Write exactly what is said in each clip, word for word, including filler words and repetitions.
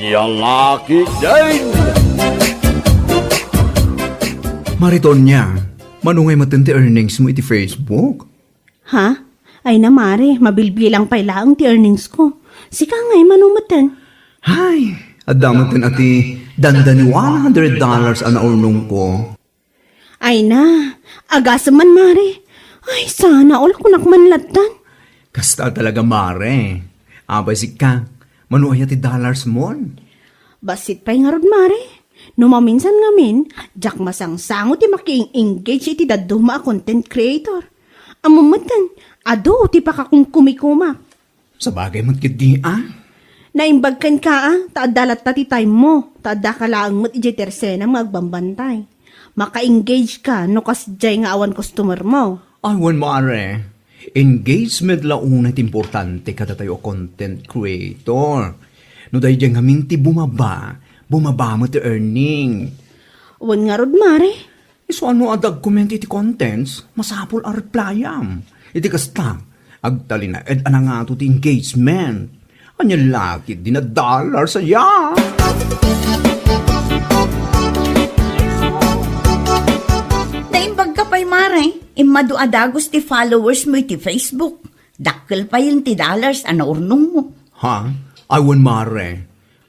Yalaki din! Mare Tonia, mano ngay metten ti earnings mo iti Facebook? Ha? Ay na, mare, mabilbilang pay laeng ti earnings ko. Sika ngay, mano metten? Hay, adda metten a ti dandani one hundred dollars a naurnong ko. Ay na, agasem man, mare. Ay, sana all kunak man lattan. Kasta talaga, mare. Apay sika, mano aya ti dollars mon? Bassit pay ngarud, mare. No maminsan ngamin, diak masangsango ti makieng-engage iti dadduma a content creator. Ammom metten, adu ti pakakumkumikomak. Sabagay met ketdi a. Naimbag kenka a, ta adda latta ti time mo, ta addaka laeng met idiay tersenam nga agbambantay. Maka-engage ka no kasdiay nga awan customer mo. Ay, wen, mare. Engagement la unay ti importante kadatayo a content creator. No daydiay ngamin ti bumaba, bumaba met ti earning. Wen ngarud, mare. Isu a no adda agcomment iti contents, masapul a replyam. Iti kasta, agtalinaed a nangato ti engagement. Ania la ketdi a dollars aya? Naimbag ka pay, mare. Immadu a dagus ti followers mo iti Facebook. Dakkel payen ti dollars a naurnong mo. Ha? Ay, wen, mare.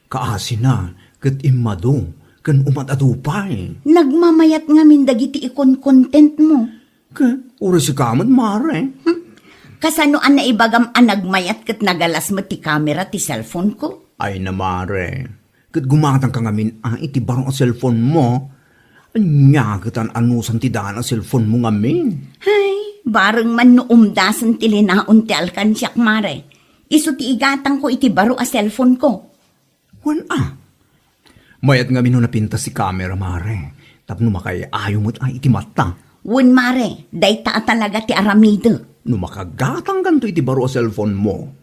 Kaasina ket immadu ken umad-adu pay. Nagmamayat ngamin dagiti ikon-content mo. Ket uray sika met, mare. Hmm. Kasano a naibagam a nagmayat ket nagalas met ti kamera ti cellphone ko? Ay na, mare. Ket gumatangka ngamin a iti baro a cellphone mo. Ania ket an-anusan ti daan a cellphone mo ngamin? Hay, bareng man no umdasen ti linaon ti alkansiak, mare. Isu ti igatangko iti baro a cellphone ko. Wen a. Mayat ngamin no napintas ti kamera, mare, tapno makaay-ayo met a iti mata. Wen, mare, dayta a talaga ti aramidek. No makagatangkanto iti baro a cellphone mo,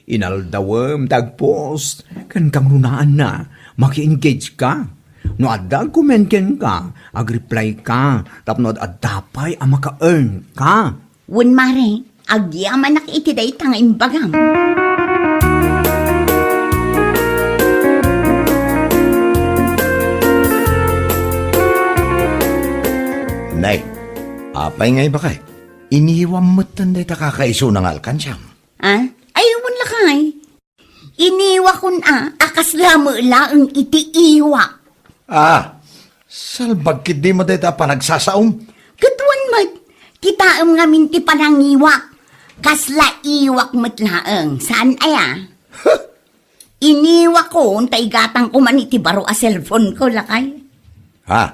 inaldawem ti agpost ken kangrunaanna, maki-engage ka. No adda agcomment kenka, agreply ka, tapno ad-adda pay a maka-earn ka. Wen, mare, agyamanak iti dayta nga imbagam. Nay, apay nga ibakay? Iniwam metten dayta kakaisuna nga alkansiam. Ah? Ay, wen lakay. Iniwakon a, a kasla met laeng iti iwak. Ah, salbag ketdi met dayta a panagsasaom. Ket wen met, kitaem ngamin ti panangiwak. Kasla iwak met laeng, saan aya? Huh! Iniwakon ta igatangko man iti baro a cellphone ko, lakay. Ha?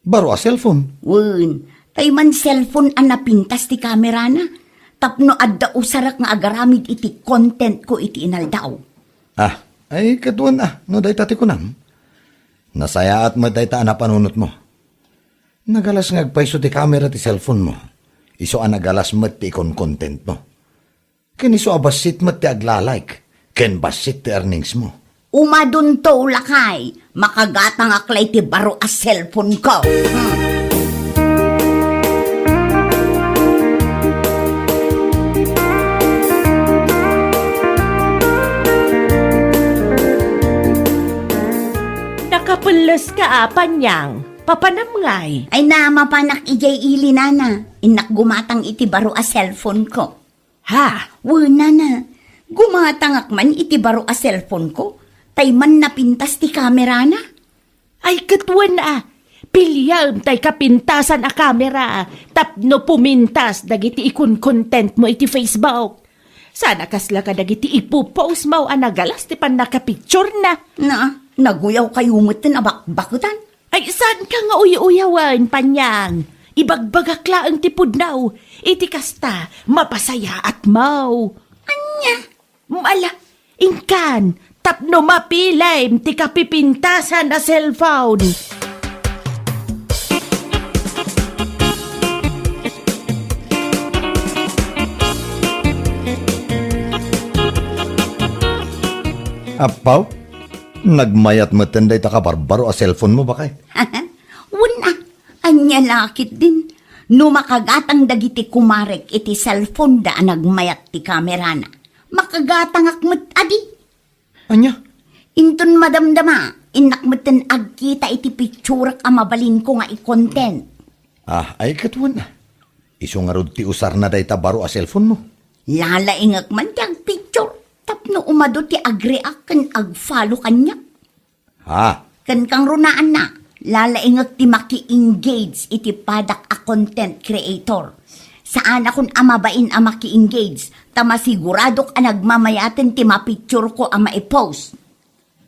Baro a cellphone? Wen, tay man cellphone a napintas ti kamerana, tapno adda usarek nga agaramid iti content ko iti inaldaw. Ah, ay, ket wen a, no dayta ti kunam. Nasayaat met dayta a napanunot mo. Nagalas nga agpayso ti kamera ti cellphone mo. Isu a nagalas met ti ikon-content mo. Ken isu a bassit met ti agla-like, ken bassit ti earnings mo. Umadunto, lakay, makagatangak la iti baro a cellphone ko. Hmm. Nakapelles ka a, Panyang. Papanam ngay? Ay na, mapanak idiay ili, nana. Innak gumatang iti baro a cellphone ko. Ha? Wen, nana, gumatangak man iti baro a cellphone ko, tay man napintas ti kamerana. Ay, ket wen a, piliam tay kapintasan a kamera tapno pumintas dagiti ikon-content mo iti Facebook. Saan a kasla kadagiti ipopost mo a nagalas ti pannakapicturena. Na, naguyaw kayo metten a bakbaketan. Ay, saanka nga uy-uyawen, Panyang? Ibagbagak laeng ti pudno. Iti kasta, mapasayaat mo. Ania? Ala, inkan, tapno mapilem ti kapipintasan a cellphone. Appaw, nagmayat metten dayta kabarbaro a cellphone mo, bakay? Wen a, ania la ketdin? No makagatang dagiti kumarek iti cellphone da a nagmayat ti kamerana, makagatangak met adi. Ania? Inton madamdama, innak metten agkita iti picturak a mabalinko nga i-content. Ah, ay ket wen. Isu ngarud ti usarna dayta baro a cellphone-mo. Lalaingek man ti agpicture tapno umadu ti agreact ken agfollow kaniak. Ha? Ken kangrunaanna, lalaingek ti maki-engage iti padak a content creator. Saanakon a mabain a maki-engage, ta masiguradok a nagmamayaten ti mapictureko a maipost.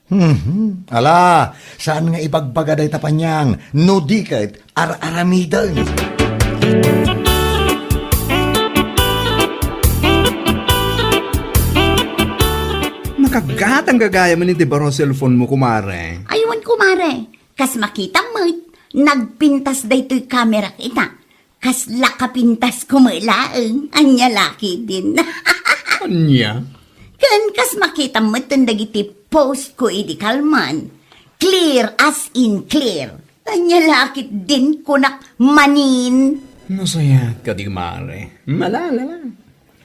Mhm. Ala, saan nga ibagbaga dayta paniang, no di ket ar-aramiden. Nakagatang gagayamen iti baro a cellphone-mo, kumare. Ay wen, kumare. Kas makitam met, nagpintas daytoy kamerak ita. Kasla kapintasko met laeng, ania la ketdin. Ania? Ken kas makitam metten dagiti postko idi kalman, clear as in clear. Ania la ketdin kunak manin. Nasayaat kadi, mare. Malala la.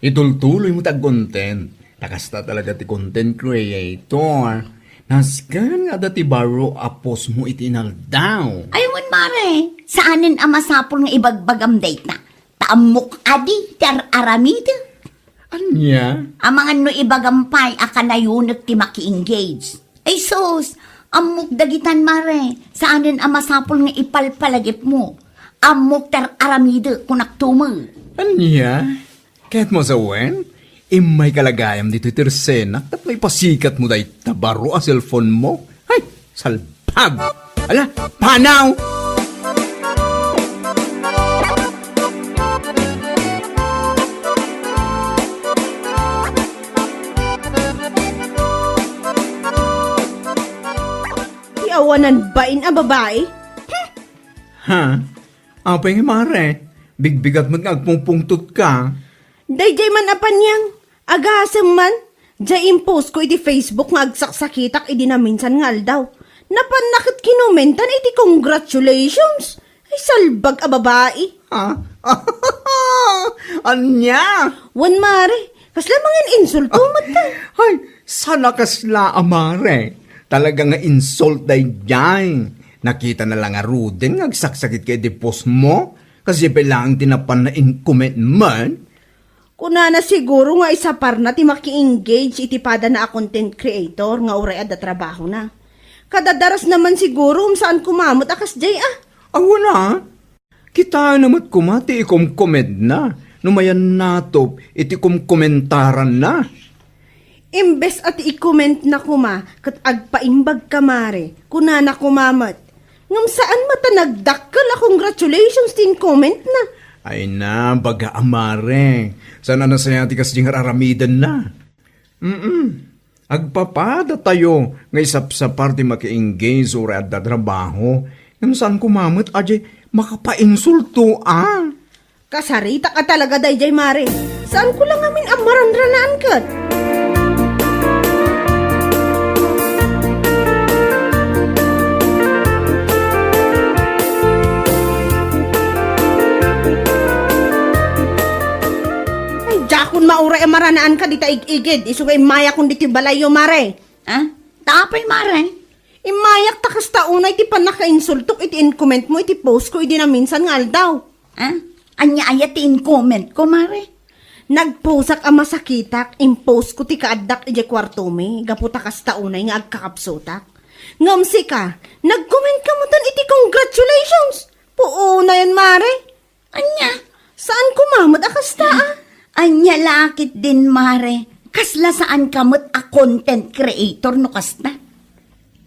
Itultuloymo ti agcontent. Ta kasta talaga ti content creator. Nasken nga adda ti baro a postmo iti inaldaw. Ay wen, mare, saanen a masapul nga ibagbagam dayta. Ta ammok adi ti ar-aramidek. Ania? Amangan no ibagam pay a kanayonek ti maki-engage. Ay sus, ammok dagitan, mare. Saanen a masapul nga ipalpalagipmo. Ammok ti ar-aramidek, kunakto met. Ania? Ket masawen, immayka la gayam ditoy tersenak tapno ipasikatmo dayta baro a cellphone-mo. Hay, salbag! Ala, panaw! Ti awanan bain a babai? Hmm. Ha? Apay nga, mare? Bigbigat met nga agpungpungtotka. Daydiay man a paniang, agasem man, diay impostko iti Facebook nga agsaksakitak idi naminsan nga aldaw. Napanna ket kinomentan iti congratulations. Ay, salbag a babai. Ah? Ania? Wen, mare, kasla mangin-insulto met. Ay, saan a kasla a mare. Talaga nga insult daydiay. Nakitana la ngaruden nga agsaksakitka iti postmo. Kasdiay pay laeng ti napanna in-comment met. Kunana siguro nga isaparna ti maki-engage iti padana a content creator nga uray adda trabahona. Kadadarasna man siguro, ngem saanko met a kasdiay a. Awan a. Kitaenna met koma ti ikomkomentna no mayan natop iti komkomentaranna. Imbes a ti ikommentna koma ket agpaimbagka, mare, kunana koma met, ngem saan met a nagdakkel a congratulations ti inkommentna. Ay na, baga a mare. Saan a nasayaat ti kasdiay nga ar-aramidenna. Mm. Agpapadatayo nga isapsapar ti maki-engage uray adda trabaho. Ngem saan koma met a diay makapainsulto a. Kasaritak a talaga daydiay, mare. Saanko la ngamin a maranranaan ket. Ay, diakon mauray a maranaanka dita ig-igid, isu nga immayakon ditoy balayyo, mare. Ah? Ta apay, mare? Immayak ta kasta unay ti pannakainsultok iti in-commentmo iti postko idi naminsan nga aldaw. Ah? Ania aya ti in-commentko, mare? Nagposak a masakitak, impostko ti kaaddak idiay kuartomi, gapu ta kasta unay nga agkakapsutak. Ngem sika, nag-comment ka metten iti congratulations! Puonayen, mare! Ania? Saan koma met a kasta, a? Ania la ketdin, mare? Kasla saan ka met a content creator no kasta?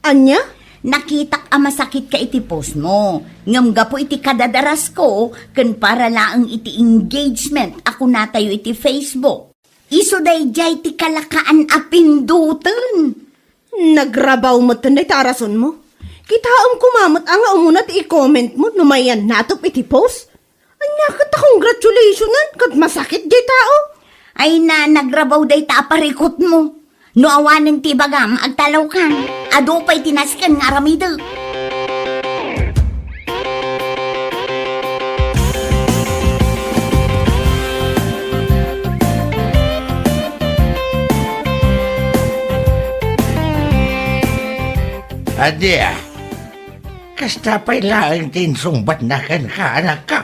Ania? Nakitak a masakitka iti postmo. Ngem gapu iti kadadarasko ken para laeng iti engagement a kunatayo iti Facebook, isu daydiay ti kalakaan a pindoten. Nagrabaw metten dayta a rasonmo. Kitaem koma met a nga umuna ti i-commentmo no mayan natop iti post. Ania ket ta congratulationan ket masakit diay tao? Ay na, nagrabaw dayta a parikutmo. No awanen ti ibagam, agtalawkan. Adu pay ti nasken nga aramidek. Ania? Kasta pay laeng ti insungbatna kenka, anakko?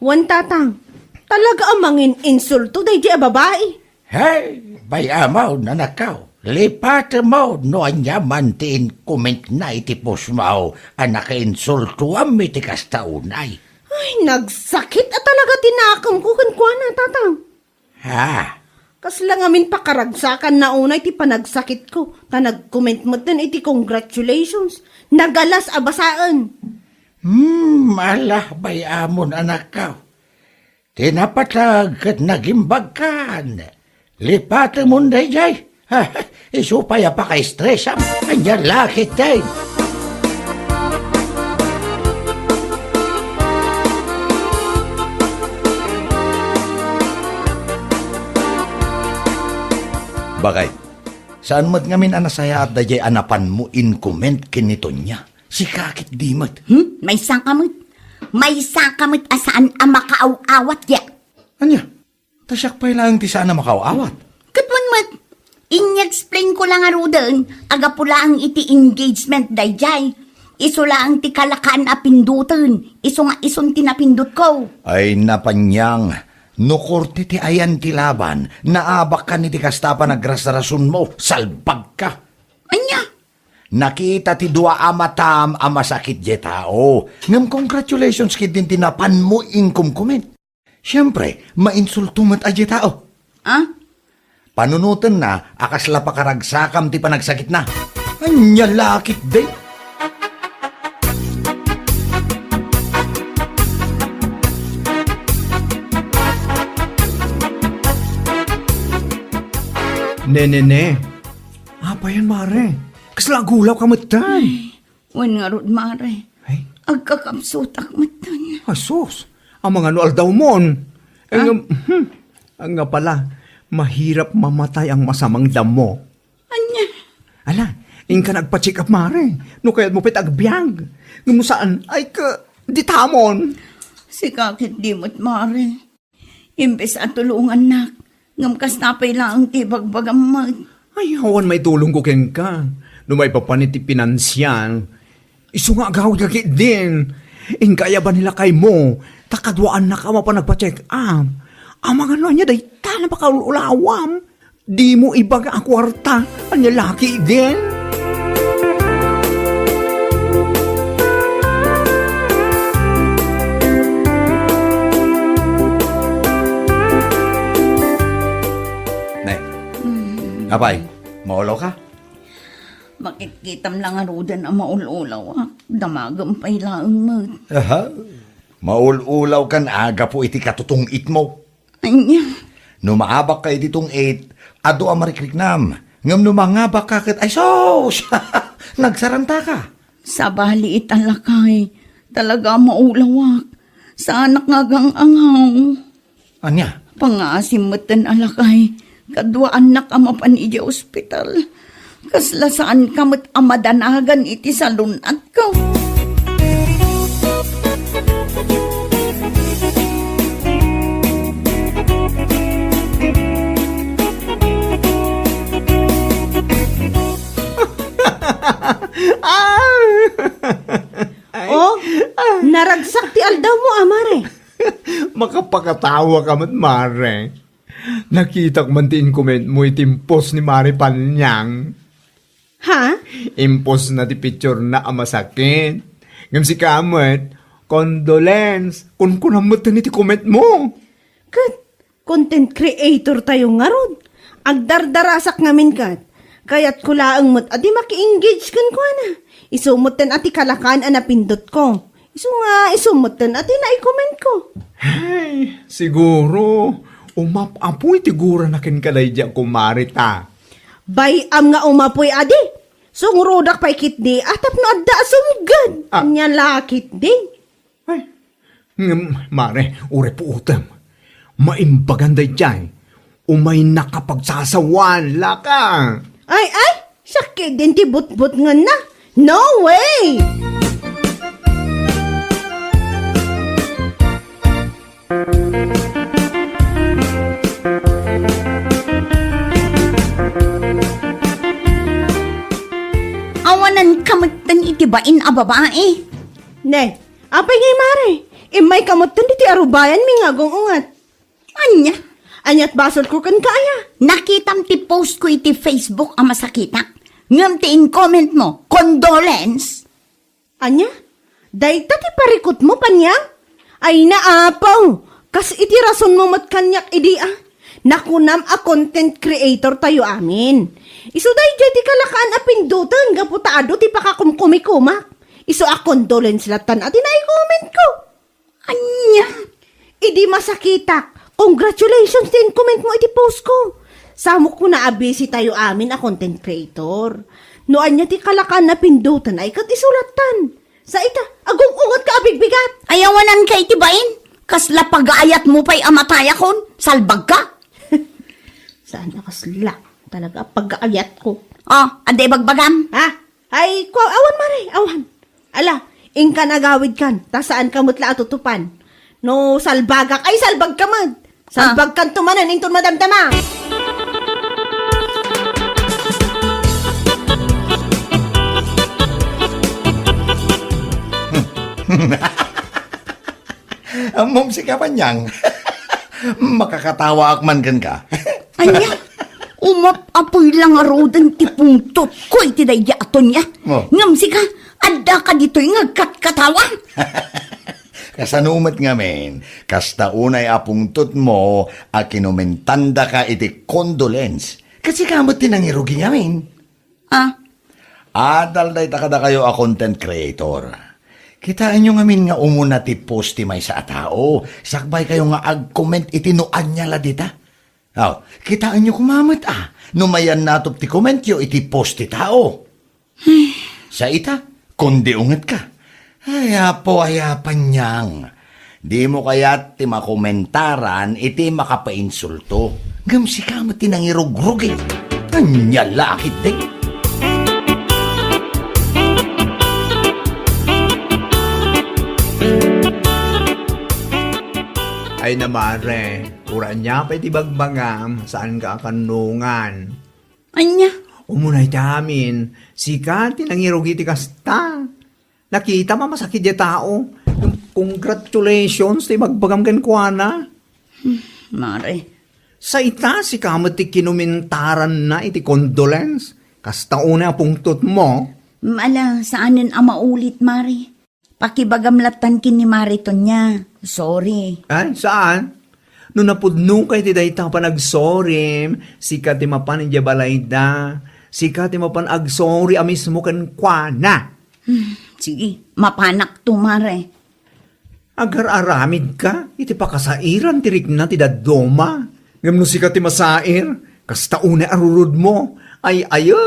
Wen, Tatang. Talaga a mangin-insulto daydi a babai. Hey, bay-amon, anakko. Lipatemon no ania man ti inkommentna iti postmo a nakainsultoam iti kasta unay. Ay, nagsakit a talaga ti nakemko kenkuana, Tatang. Ha? Kasla ngamin pakaragsakanna unay ti panagsakitko, ta nag-comment metten iti congratulations. Nagalas a basaen. Hmm, ala, bay-amon, anakko. Ti napateg ket nagimbagkan. Lipatemon daydiay. Ha, isu pay a pakaestresam. Ania la ketdin? Bakay, saan met ngamin a nasayaat daydiay a napanmo inkomment ken ni Tonia? Sika ketdi met. Hmm? Maysaka met. Maysaka met a saan a makaaw-awat, ya. Ania? Ta siak pay laeng ti saan a makaaw-awat. Ket wen met, in-explain ko la ngaruden a gapu laeng iti engagement daydiay. Isu laeng ti kalakan a pindoten, isu nga isun ti napindotko. Ay, Panyang, no korte ti ayan ti laban, naabakkan iti kasta a panagrasrasonmo, salbagka. Ania? Nakita ti dua a matam a masakit diay tao. Ngem congratulations ketdin ti napanmo inkomment. Siempre, mainsulto met a diay tao. Ah? Panunotenna a kasla pakaragsakam ti panagsakitna. Ania la ketdi? Ne, ne, ne. Apayen, mare? Kasla agulawka metten? Ay, wen ngarud, mare. Ay? Agkakapsutak metten. Asus, amangan no aldawmon. Eh, ah? Ngem, hmm, nga pala, mahirap mamatay ang masamang damo. Ania? Ala, inka nagpa-check up, mare. No kayatmo pay ti agbiag. Ngem no saan, ay ka, ditamon. Sika ketdi met, mare. Imbes a tulongannak, ngem kasta pay laeng ti ibagbagam met. Ay, awan maitulongko kenka. No maipapan iti pinansial, isu nga agawidka ketdin. Inka aya ba ni lakaymo, ta kaduaannak a mapan nagpa-check up. Amangan no ania dayta a makaul-ulawam. Dimo ibaga a kuarta. Ania la ketdin? Ne. Mm. Apay, maulawka? Makitkitam la ngaruden a maul-ulawak. Damagem pay laeng met. Aha. Maul-ulawkan a gapu iti katutong-itmo. Ania? No maabakka iti tong-it, adu a marikriknam. Ngem no mangabakka ket, ay sus! Nagsarantaka. Sabali ita, lakay. Talaga a maulawak. Saanak nga agang-angaw. Ania? Pangngaasim metten a, lakay. Kaduaannak a mapan idiay ospital. Kasla saanka met a madanagan iti salun-atko. Ah! Ay. Oh, naragsak ti aldawmo, a, mare. Makapakatawa ka met, mare. Nakitak man ti inkommentmo iti post ni Mare Panyang. Ha? Impostna ti picturena a masakit. Ngem sika met, condolence, kunkunam met iti commentmo. Ket content creator tayo ngarud. Agdardarasak ngamin ket. Kayatko laeng met a di maki-engage kenkuana. Isu metten a ti kalakan a napindotko. Isu nga, isu metten a ti naicommentko. Ay, siguro, umap-apoy ti gurana kenka daydi a kumare ta. Bay-am nga umapoy, adi. Sungrodak pay ketdi a tapno adda a sumged. Ah. Ania la ketdi. Ay, ngem, mare, uray puotem. Maimbagan daydiay. Umay nakapagsasawan, laka. Ay, ay, sakit din ti butbutngenna. No way! Awanan ka met Tan iti bain a babae. Ne, apay ngay, Mare? Immayka metten ditoy arubayanmi nga agung-unget. Ania? Ania't basolko kenka aya? Nakitam ti post ko iti Facebook a masakitak. Ngem ti in-comment mo, condolence? Ania? Dayta ti parikutmo, Panyang? Ay, naapaw! Kas iti rasonmo met kaniak idi a. Nakunam a content creator tayo amin. Isu daydiay ti kalakaan a pindoten gapu ta adu ti pakakumkumikomak. Isu a condolence lattan a ti nai-comment ko. Ania? Idi masakitak, congratulations ti in-comment mo iti post ko. Samok kuna a busy tayo amin a content creator. No ania ti kalakaan a pindoten ay ket isu lattan. Sa ita, agung-unget ka a bigbigat. Ay, awanan ka iti bain. Kasla pagaayat mo pay a matayakon. Salbag ka. Saan a kasla? Talaga, pagaayat ko. Oh, adi bagbagam? Ha? Ay, kwa, awan, Mare, awan. Ala, inkan agawid kan, ta saan ka met la a tutupan. No, salbagak, ay, salbag ka met. Ah. Salbag kan tumanan, inton madamdama. Ammom sika, Panyang. Makakatawaak man kenka. Ania? Umap-apoy la ngaruden ti pungtot ko iti daydi a Tonya. Oh. Ngem sika, adda ka ditoy nga agkatkatawa. Kasano met ngamin, kasta unay a pungtot mo a kinumentandaka iti condolence. Ket sika met ti nangirugi ngamin. Ah? Adal dayta kadakayo a content creator. Kitaenyo ngamin nga umuna ti post ti maysa a tao, sakbaykayo nga ag-comment iti no ania la dita. Aw, kitaenyo koma met a, no mayannatop ti commentyo iti post ti tao. Sa ita, kundi unget ka. Ay, apo, ay, a Panyang. Dimo kayat ti makomentaran iti makapainsulto. Ngem sika met ti nangirugrugi. Ania la a ketdi? Ay na, Mare, uray ania pay ti bagbagam, saanka a kannungan. Ania? Umuna iti amin, sika ti nangirugi ti kasta. Nakitam a masakit diay tao. Congratulations ti ibagbagam kenkuana. Hmm, Mare. Sa ita, sika met ti kinumentaranna iti condolence. Kasta unay a pungtot mo. Ala, saanen a maulit, Mare. Pakibagam lattan ken ni Mare Tonya. Sorry. Ay, saan? No napudnoka iti dayta a panagsorim, sika ti mapan idiay balayda. Sika ti mapan agsorry a mismo kenkuana. Hmm, sige, mapanakto, Mare. Agar-aramidka iti pakasairan ti rikna ti dadduma. Ngem no sika ti masair, kasta unay a rurudmo. Ay, ayo.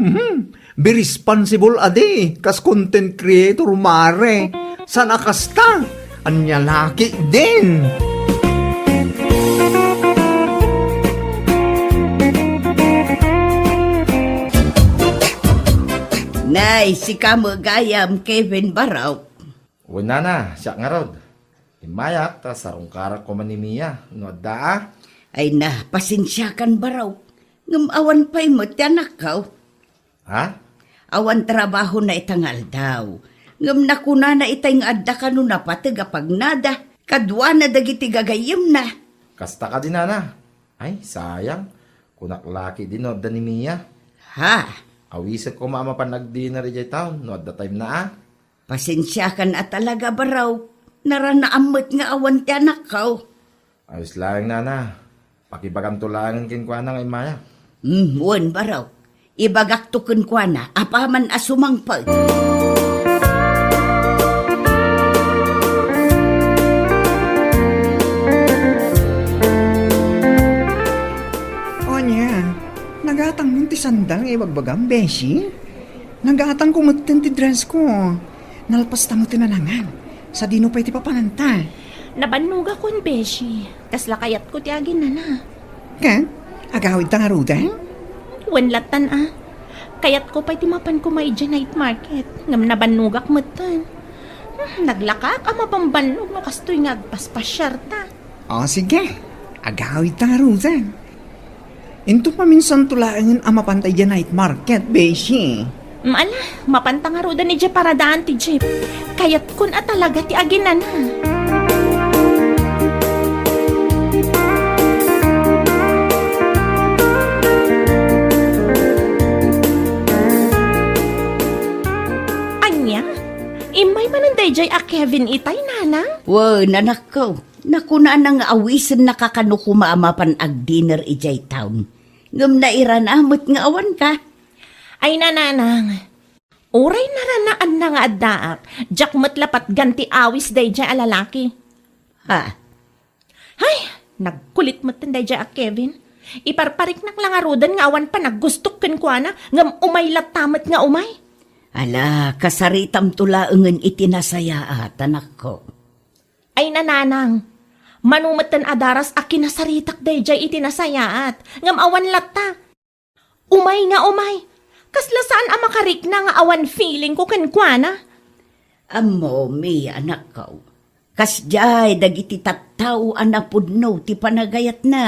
Mhm. Be responsible a di, kas content creator, Mare. Saan a kasta? Ania la ketdin? Nay, sika met gayam, Kevin Barok. Wen, nana, siak ngarud. Immayak ta sarungkarak koma ni Mia no adda a. Ay na, pasensiakan, Barok. Ngem awan pay met ti anakko. Ha? Awan trabahona ita nga aldaw. Ngem nakunana itay nga adda kano napateg a pagnada. Kaduana dagiti gagayyemna. Kasta kadi, nana? Ay, sayang. Kunak la ketdi no adda ni Mia. Ha? Awisek koma a mapan agdinner idiay town no adda time na a. Pasensiakan a talaga, Barok. Naranaam met nga awan ti anakko. Ayos laeng, nana. Pakibagamto laengen kenkuana nga immayak. Hmm, wen, Barok. Ibagakto kenkuana apaman a sumangpet. Ania, nagatangmon ti sandal nga ibagbagam, Beshi? Nagatangko metten ti dress ko. Nalpasta metten a nangan. Sadino pay ti papananta? Nabannogakon, Beshi. Kasla kayatko ti aginana. Ket, agawidta ngaruden? Wen lattan a. Kayatko pay ti mapan koma idiay night market. Ngem nabannogak metten. Hmm, naglakaak a mabambannog no kastoy nga agpaspasiarta. O, sige. Agawidta ngaruden. Inton maminsanto laengen a mapanta idiay night market, Beshi. Ala, mapanta ngaruden idiay paradaan ti jeep. Kayatkon a talaga ti aginana. Ania? Immay manen daydiay a Kevin itay, nanang? Wen, anakko. Nakunana nga awisennaka kano koma a mapan agdinner idiay town. Ngem nairana met nga awanka. Ay, nanang. Uray naranaanna nga addaak, diak met la patgan ti awis daydiay a lalaki. Ha? Hay, nagkulit metten daydiay a Kevin. Iparpariknak la ngaruden nga awan panaggustok kenkuana, ngem umay latta met nga umay. Ala, kasaritamto laengen iti nasayaat, anakko. Ay, nanang, mano metten a daras a kinasaritak daydiay iti nasayaat, ngem awan latta. Umay nga umay. Kasla saan a makarikna nga awan feeling ko kenkuana. Ammo, Mia, anakko. Kasdiay dagiti tattao a napudno ti panagayatna.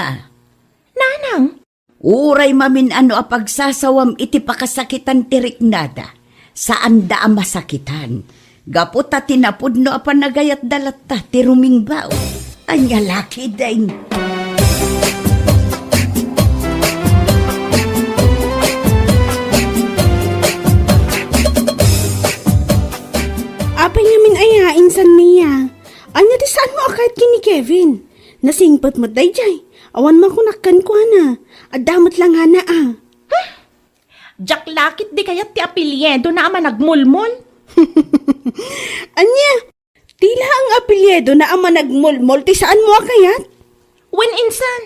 Nanang? Uray mamin-ano a pagsasawam iti pakasakitan ti riknada, saanda a masakitan. Gapu ta ti napudno a panagayatda latta ti rumingbaw. Ania la ketdin? Apay ngamin aya, insan Mia? Ania ti saanmo a kayat ken ni Kevin? Nasingpet met daydiay. Awan makunak kenkuana. Adda met la ngana a. Diak la ketdi kayat ti apelyedona a Managmulmol. Ania? Ti laeng apelyedona a Managmulmol ti saanmo a kayat? Wen, insan.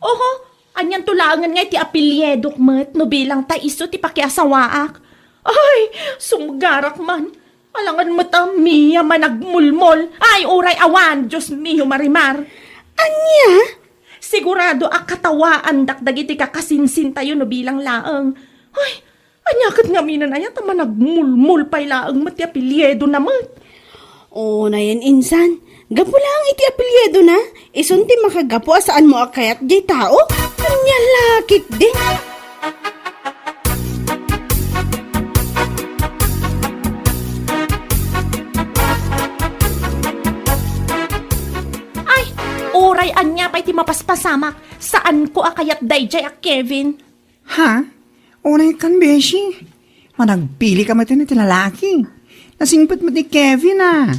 Oho, anianto laengen nga iti apelyedok met no bilang ta isu ti pakiasawaak? Ay, sumgarak man. Alangan met a Mia Managmulmol. Ay, uray awan, Dios mio, Marimar. Ania? Sigurado a katawaandak dagiti kakasinsintayo no bilang laeng. Ay, ania ket ngamin aya ta Managmulmol pay laeng met ti apelyedona met? Unayen, insan, gapu laeng iti apelyedona, isun ti makagapu a saanmo a kayat diay tao? Ania la ketdin? Ay, uray ania pay ti mapaspasamak, saanko a kayat daydiay a Kevin. Ha? Unay kan, beshi. Managpili ka met iti lalaki. Nasingpet met ni Kevin, a.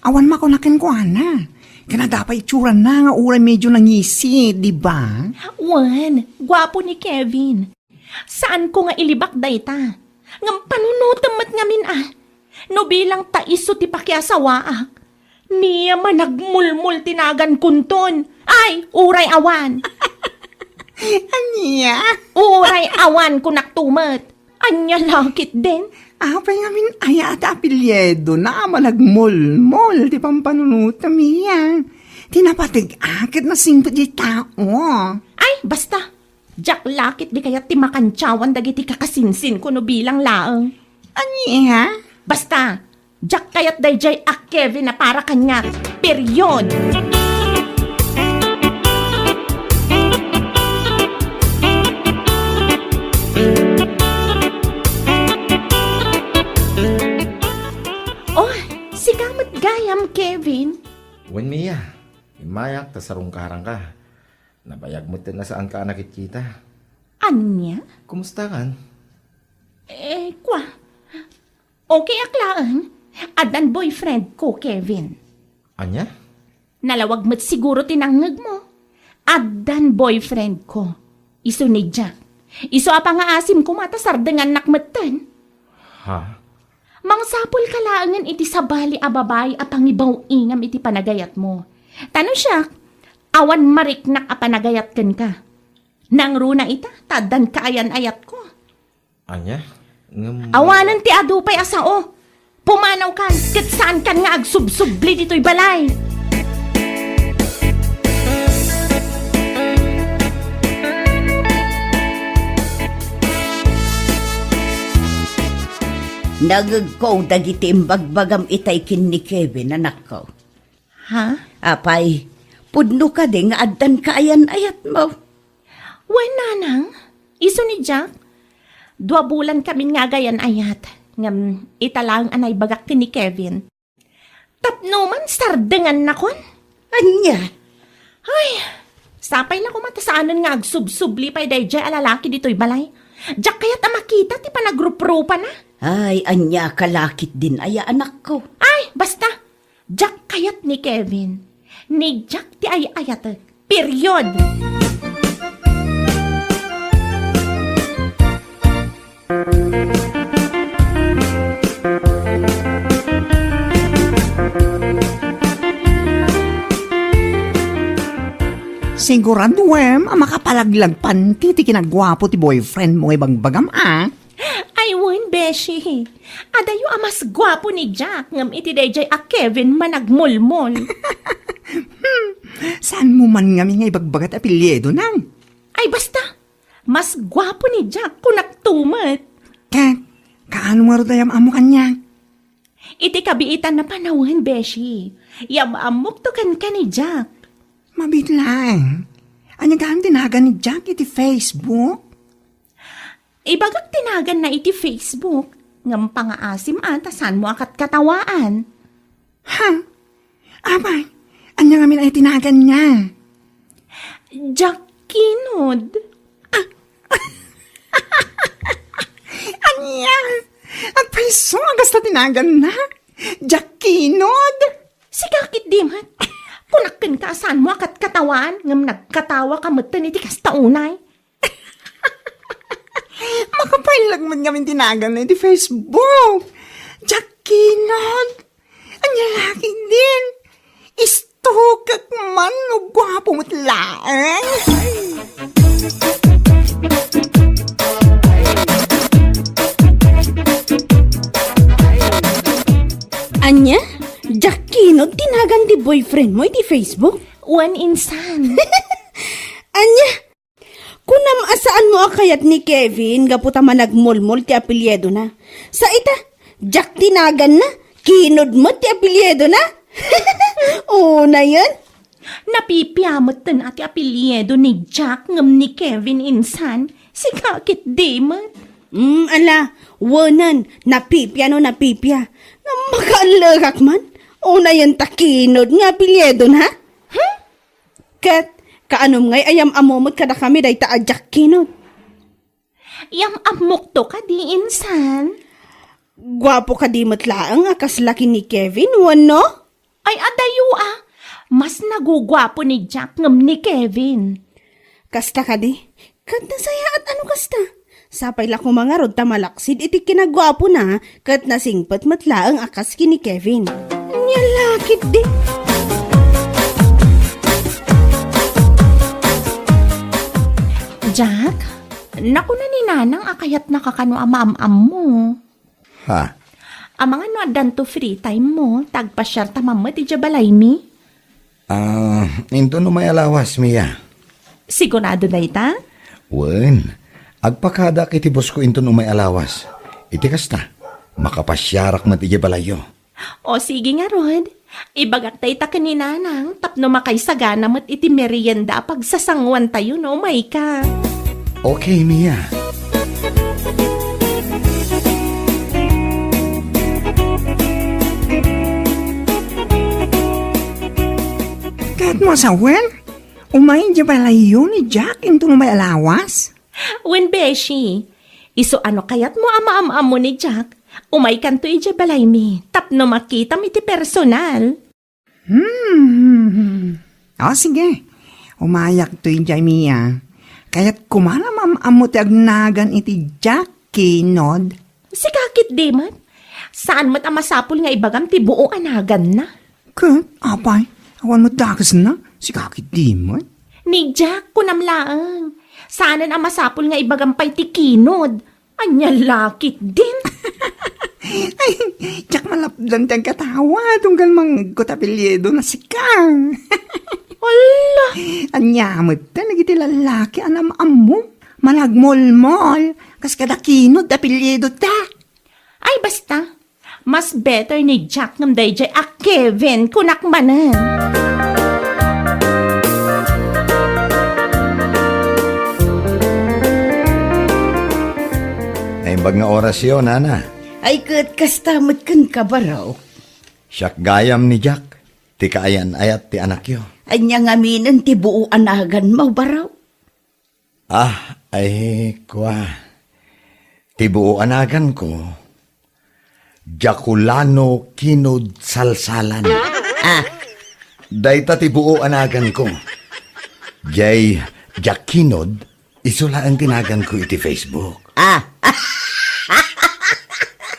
Awan makunak kenkuana. Ken adda pay itsurana nga uray medio nangisit, di ba? Wen, guapo ni Kevin. Saanko nga ilibak dayta. Ngem panunotem met ngamin a. No bilang ta isu ti pakiasawaak, Mia Managmulmol ti nagankonton. Ay, uray awan. Ania? Uray awan, kunak tumet. Ania la ketdin? Apay ngamin aya ti apelyedona a Managmulmol ti pampanunotem, Mia. Ti napateg-ak ket nasingpet diay tao. Ay, basta. Diak la ketdi kayat ti makantiawan dagiti kakasinsinko no bilang laeng. Ania? Basta, diak kayat daydiay a Kevin a para kaniak. Period! Oh, sika met gayam, Kevin. Wen, Mia, immayak ta sarungkaranka. Nabayag met ti nasaanka a nakitkita. Ania? Kumusta kan? Eh, kwa. Okay ak laeng. Addan boyfriend ko, Kevin. Ania? Nalawag met siguro ti nangngegmo. Addan boyfriend ko. Isu ni Jack. Isu a pangaasim koma ta sardengannak metten. Ha? Mangsapulka laengen iti sabali a babai a pangibaw-ingam iti panagayatmo. Ta no siak, awan mariknak a panagayat kenka. Nangruna ita, ta addan kaayan-ayatko. Ania? Ngem awanen ti adu pay a sao. Pumanawkan, ket saankan nga agsubsubli ditoy balay. Nangngegko dagiti imbagbagam itay ken ni Kevin, anakko. Ha? Apay, pudno kadi nga addan kaayan-ayatmo? Wen, nanang, isu ni Jack, Dua bulan kamin nga agayan-ayat, ngem ita laeng a naibagak ken ni Kevin. Tapno man sardengannakon. Ania? Ay, sapay la koma ta saanen nga agsubsubli pay daydiay a lalaki ditoy balay. Diak kayat a makita ti panagruprupana. Ay, ania ka la ketdin aya, anakko? Ay, basta. Diak kayat ni Kevin. Ni Jack ti ay-ayatek. Period. Siguraduem a makapalaglag panti ti kinaguapo ti boyfriend mo nga ibagbagam, a? Ay, wen, beshi. Adayo a mas guapo ni Jack ngem iti daydiay a Kevin managmolmol. Hmm, saan mo man ngamin nga ibagbaga ti apelyido na? Ay, basta. Mas guapo ni Jack, kunak to met. Ket, kaano ngarud a yam-ammo kaniak? Iti kabiitan a panawen, beshi. Yam-ammok to kenka ni Jack. Mabiit laeng. Ania gayam ti nagan ni Jack iti Facebook? Ibagak ti naganna iti Facebook, ngem pangaasim a ta saanmo a katkatawaan. Ha? Apay, ania ngamin a itinagan niya? Jack Kinod. Ah. Ania? Apay, isu a kasta tinagan na? Jack Kinod? Sika ketdi met. Kunak kenka a saanmo a katkatawaan, ngem nagkatawa ka metten iti kasta unay. Makapalaglag met ngamin tinagan na iti Facebook. Jack Kinod. Ania la ketdin? Istukek man no guapo met laeng. Ania? Jack Kinod ti nagan ti boyfriend mo iti Facebook? Wen, insan. Ania? Kunam a saanmo a kayat ni Kevin gapu ta managmolmol ti apelyidona. Sa ita, Jack ti naganna, Kinod met ti apelyidona. Unayen. Napipia metten a ti apelyido ni Jack ngem ni Kevin insan, sika ketdi met. Mm, ala, wenen, napipia no napipia. Makaallekak man. Unayen ta Kinod nga apelyidona. Hmm? Ket, kaanom ngay a yam-ammo met kadakami dayta a Jack Kinod? Yam-ammokto kadi, insan? Guapo kadi met laeng a kasla ken ni Kevin, wenno? Ay, adayo a. Mas naguguapo ni Jack ngem ni Kevin. Kasta kadi? Ket nasayaat a no kasta. Sapay la koma ngarud ta malaksid iti kinaguapona ket nasingpet met laeng a kas ken ni Kevin. Ania la ketdi? Jack, nakuna ni Nanang a kayatnaka kano a maam-ammo. Ha? Amangan no addanto free time mo, ta agpasiarta man met idiay balaymi. Ah, inton umay a lawas, Mia. Sigurado dayta? Wen, agpakadak iti bosko inton umay a lawas. Iti kasta, makapasiarak met idiay balayyo. O sige ngarud, ibagak dayta ken ni Nanang tapno makaisagana met iti merienda a pagsasanguantayo no umayka. Okay, Mia. Ket mo sawen, umay idiay balayyo ni Jack inton umay a lawas? Wen, beshi. Isu a no kayatmo a maam-ammo ni Jack, umaykanto idiay balaymi tapno makitam iti personal. Hmm. O, sige. Umayakto idiay, Mia. Kayatko man a maam-ammo ti agnagan iti Jack Kinod. Sika ketdi met. Saan met a masapul nga ibagam ti buo a naganna. Ket, apay, awan met dakesna. Sika ketdi met. Ni Jack, kunam laeng. Saanen a masapul nga ibagam pay ti Kinod. Ania la ketdin? Ay, diak malapdan ti agkatawa, tunggal mangngegko ta apelyidona sika. Ala! Ania met ta dagiti lallaki a nam-ammo, managmolmol, kas kada Kinod ti apelyidota. Ay, basta. Mas better ni Jack ngem daydiay a Kevin, kunak manen. Nga orasyo, nana. Ay, ket kasta met kenka, barok. Siak gayam ni Jack, ti kaayan-ayat ti anakyo. Ania ngaminen ti buo a naganmo, barok? Ah, ay, kua. Ti buo a naganko, Jakulano Kinod Salsalan. Ah. Dayta ti buo a naganko. Jay Jack Kinod, isu laeng ti naganko iti Facebook. Ah.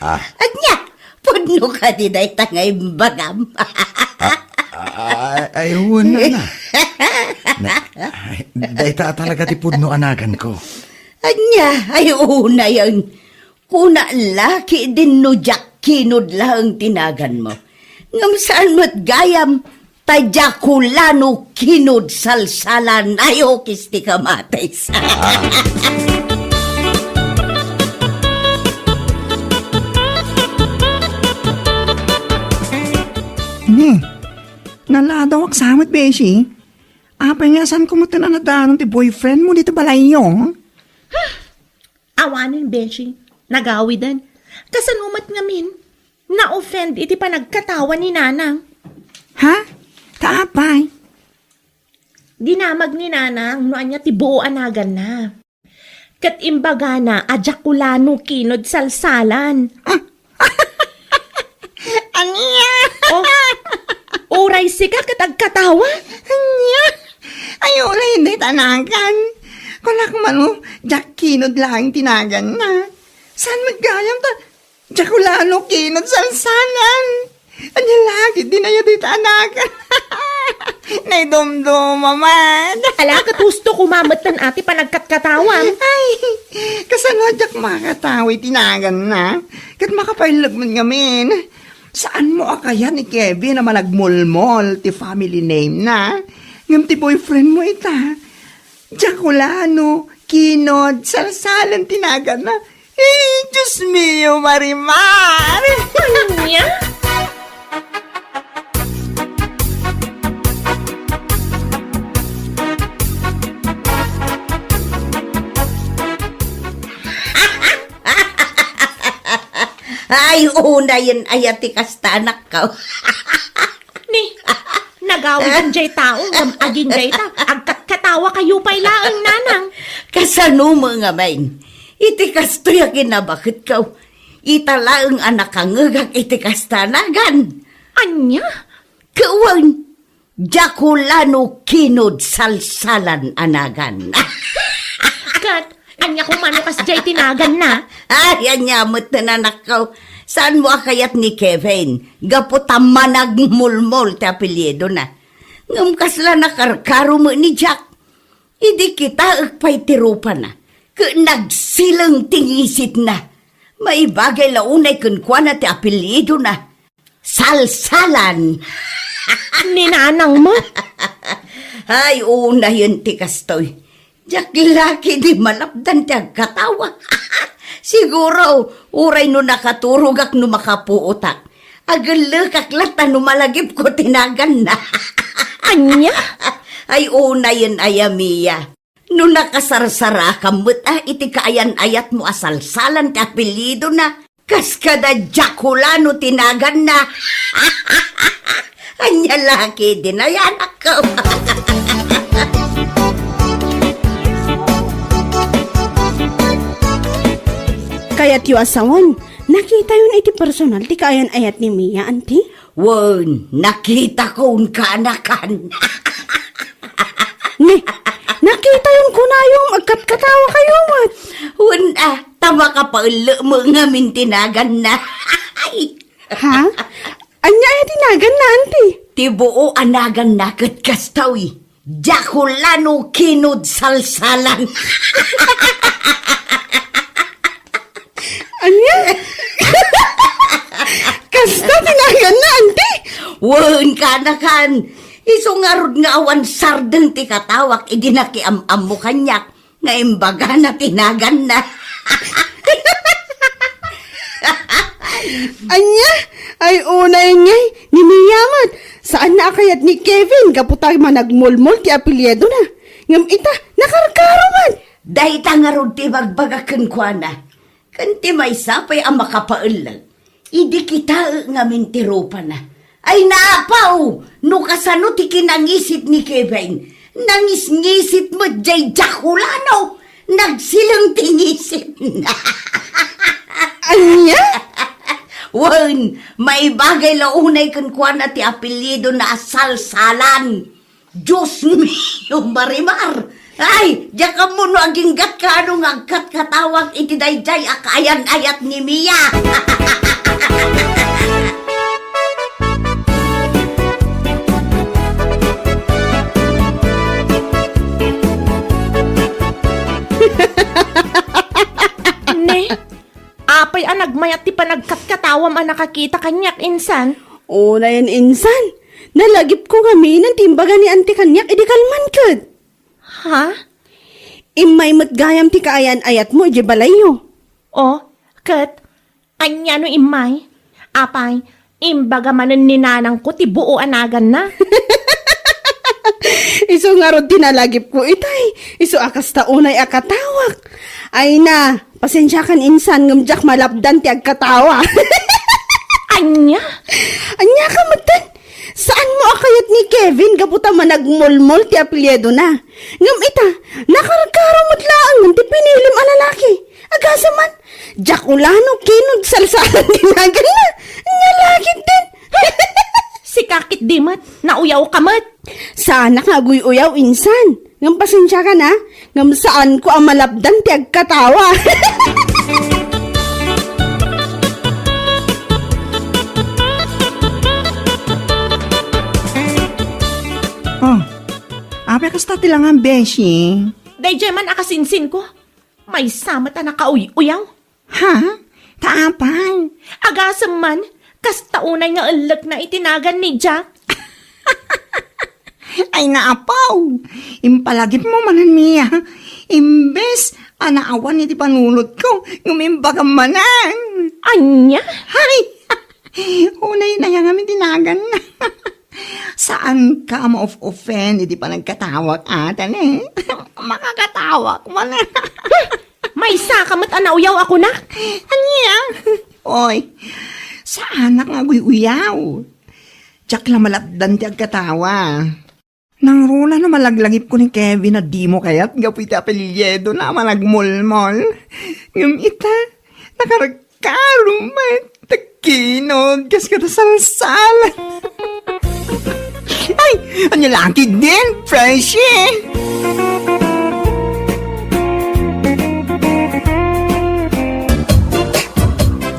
Ah. Ania? Pudno kadi dayta nga imbagam? Ah, ah, ay, wen, nana. Na, ay, dayta talaga ti pudno a naganko. Ania? Ay, unayen. Kuna la, ki dinno Jack Kinod laeng ti naganmo. Ngem saan met gayam, ta Jakulano Kinod Salsalan, ay, okis ti kamatis. Ah. Ni, naladawak sa met, beshi. Apay nga saan ko met nadanon ti boyfriend mo dito balayyo? Awanen, beshi. Nagawiden. Kasano met ngamin? Na-offend iti panagkatawa ni Nanang. Ha? Ta apay? Dinamag ni Nanang no ania ti buo a naganna. Ket imbagana a Jakulano Kinod Salsalan. Ah. Ania? Oh, uray sika ket agkatawa? Ania? Ay, ulay, dayta nagan. Kunak mano, Jack Kinod laeng ti naganna. Saan met gayam ta Jakulano Kinod Salsalan? Ania la ketdin aya dayta a nagan? Naidumduma man. Ala, ket husto koma met ti panagkatkatawam. Ay, kasano a diak makatawa iti naganna? Ket makapailleg met ngamin. Saanmo a kayat ni Kevin a managmulmol ti family name na? Ngem ti boyfriend mo ita, Jakulano Kinod Salsalan ti naganna. Eh, Diyos mio, Marimar! Ania? Ay, unayen aya ti kasta, anakko. Ni, nagawid jay tao, ngem agin jay ta, agkatkatawa kayo pay laeng, Nanang. Kasano met ngamin? Iti kastoy a kinabaketko, ita laeng a nakangngegak iti kasta a nagan. Ania? Ket wen, Jakulano Kinod Salsalan a nagan. Ket, ania koma no kasdiay ti naganna? Ay, ania met, anakko. Saanmo a kayat ni Kevin, gapu ta managmulmol ti apelyidona. Ngem kasla nakarkaro met ni Jack. Idi kitaek pay ti rupana, ket nagsileng ti ngisitna. Maibagay la unay kenkuana ti apelyidona. Salsalan. Ni Nanang met? Ay, unayen ti kastoy. Diak la ketdi malapdan ti agkatawa. Siguro, uray no nakaturogak no makapuotak, agellekak latta no malagipko ti naganna. Ania? Ay, unayen aya, Mia. No nakasarsarakan met a iti kaayan-ayatmo a Salsalan ti apelyidona, kas kada Jakulano ti naganna. Ania la ketdin aya, anakko? Kayatyo a sawen, nakitayon iti personal ti kaayan-ayat ni Mia, anti? Wen, nakitakon, kaanakan. Ni, nakitayon kunayom, agkatkatawa kayo met. Wen, ah, ta makapaellek met ngamin ti naganna. Ha? Ania aya ti naganna, anti? Ti buo a naganna ket kastoy. Jakulano Kinod Salsalan. Ania? Kasta ti naganna, anti? Wen, kaanakan. Isu ngarud nga awan sardeng ti katawak idi nakiam-ammo kaniak nga imbagana ti naganna. Ania? Ay, unay ngay, ni Mia met. Saanna a kayat ni Kevin gapu ta managmulmol ti apelyidona. Ngem ita, nakarkaro met. Dayta ngarud ti ibagbagak kenkuana. Ken ti maysa pay a makapaellag, idi kitaek ngamin ti rupana. Ay, naapaw! No kasano ti kinangisit ni Kevin, nangisngisit met jay Jakulano. Nagsileng ti ngisit. Ania? Wen, maibagay la unay kenkuana ti apelyido na a Salsalan. Dios mio, Marimar! Ay, diak ammo no aginggatka no nga agkatkatawak iti daydiay a kaayan-ayat ni Mia. Ne, apay a nagmayat ti panagkatkatawam a nakakita kaniak insan? Unayen insan, nalagipko ngamin ti imbaga ni Auntie kaniak idi kalman ket. Ha? Immay met gayam ti kaayan-ayatmo idiay balayyo. O, ket ania no immay? Apay, imbaga manen ni nanangko ti buo a naganna. Isu ngarud ti nalagipko itay. Isu a kasta unay a katawak. Ay na, pasensiakan insan ngem diak malapdan ti agkatawa. Ania? Ania ka metten? Saanmo a kayat ni Kevin gapu ta managmolmol ti apelyidona? Ngem ita, nakarkaro met laeng ti pinilim a lalaki. Agasem man, Jakulano ken Salsalan ti naganna. Ania la ketdin? Sika ketdi met, nauyaw ka met. Saanak nga aguy-uyaw insan. Ngem pasensiakan a, ngem saanko a malapdan ti agkatawa. Oh, apay kasta ti langan, beshi? Daydiay man a kasinsinko. Maysa met a nakauy-uyaw. Ha? Ta apay? Agasem man, kasta unay nga ellekna iti nagan ni Jack. Ay, naapaw! Impalagipmo manen, Mia. Imbes a naawan iti panunotko, ngem imbagam manen. Ania? Hay! Unay na ya ngamin ti naganna. Saanka a ma-off-offend iti panagkatawak, atan, eh? Makakatawak man. Maysa ka met a nauyaw a kunak. Ania? Oy, saanak nga aguy-uyaw. Diak la malapdan ti agkatawa. Nangruna no malaglagipko ni Kevin a dimo kayat gapu iti apelyidona a managmolmol. Ngem ita, nakarkaro met, nagkinod kas kada Salsalan. Ay, ania la ketdin, Freshy?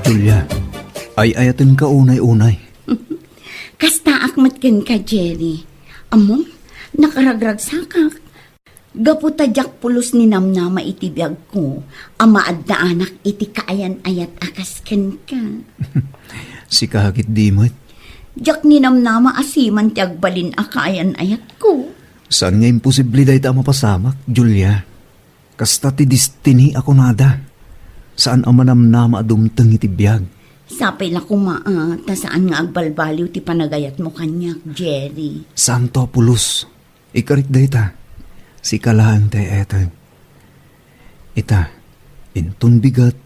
Julia, ay-ayatenka unay-unay. Kastaak met kenka, Jerry. Ammom, nakaragragsakak. Gapu ta diak pulos ninamnama iti biagko a maaddaanak iti kaayan-ayat a kas kenka. Sika ketdi met. Diak ninamnama a siman ti agbalin a kaayan-ayatko. Saan nga imposible dayta a mapasamak, Julia. Kasta ti destiny a kunada. Saan a manamnama a dumteng iti biag. Sapay la koma a ta saan nga agbalbaliw ti panagayatmo kaniak, Jerry. Santo a pulos. Ikarik dayta. Sika laeng ti ay-ayaten. Ita, inton bigat,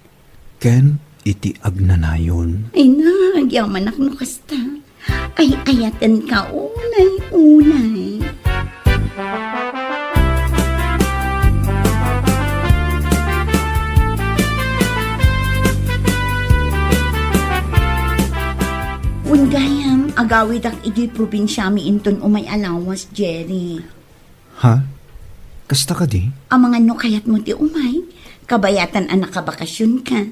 ken iti agnanayon. Ay na, agyamanak no kasta. Ay-ayatenka unay-unay. Wen gayam, agawidak idiay probinsiami inton umay a lawas, Jerry. Ha? Kasta kadi? Amangan no kayatmo ti umay, kabayatan a nakabakasionka.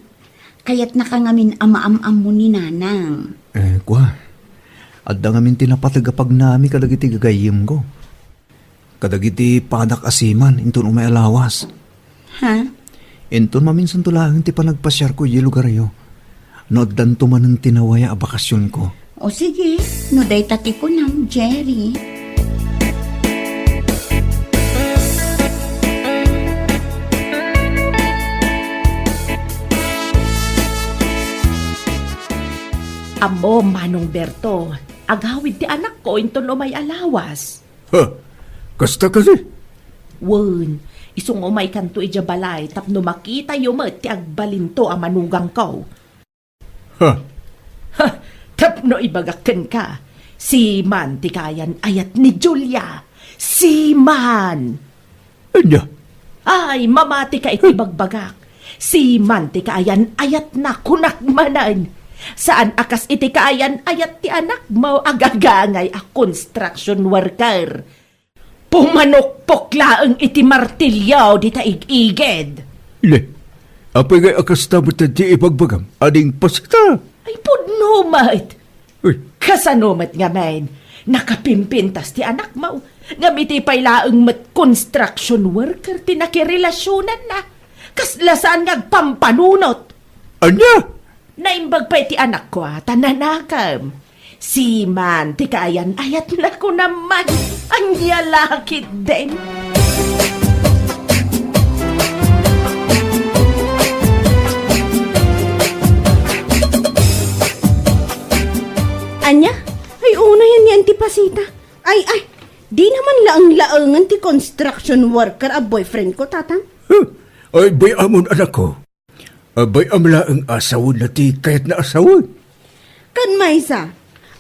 Kayatnaka ngamin a maam-ammo ni Nanang. Eh, kua. Adda ngamin ti napateg a pagnami kadagiti gagayyemko. Kadagiti padak a siman inton umay a lawas. Ha? Inton maminsanto laeng ti panagpasiarko idiay lugaryo, no addanto manen ti nawaya a bakasionko. O sige, no dayta ti kunam, Jerry. Ammom, Manong Berto, agawid ti anakko inton umay a lawas. Ha? Kasta kadi? Wen, Isu nga umaykanto idiay balay tapno makitayo met ti agbalinto a manugangko. Ha? Ha! Tapno ibagak kenka, siman ti kaayan-ayat ni Julia. Siman! Ania? Ay, mamatika iti bagbagak. Siman ti kaayan-ayatna, kunak manen. Saan a kas iti kaayan-ayat ti anakmo a gagangay a construction worker. Pumanukpok laeng iti martilio dita ig-igid. Ne, apay ngay a kasta met ti ibagbagam, ading pasita? Ay, pudno met. Uy. Kasano met ngamin? Nakapimpintas ti anakmo. Ngem iti pay laeng met construction worker ti nakirelasionanna. Kasla saan nga agpampanunot. Ania? Naimbag pay ti anakko a ta nanakem. Siman ti kaayan-ayatna, kunam man. Ania la ketdin? Ania? Ay, unay, ania, Auntie Pasita? Ay, ay, dina man laeng-laengen ti construction worker a boyfriend ko, Tatang? Huh? Ay, bay-amon, anakko. Abay, amlaeng asawen na ti kayatna a sawen. Ken maysa,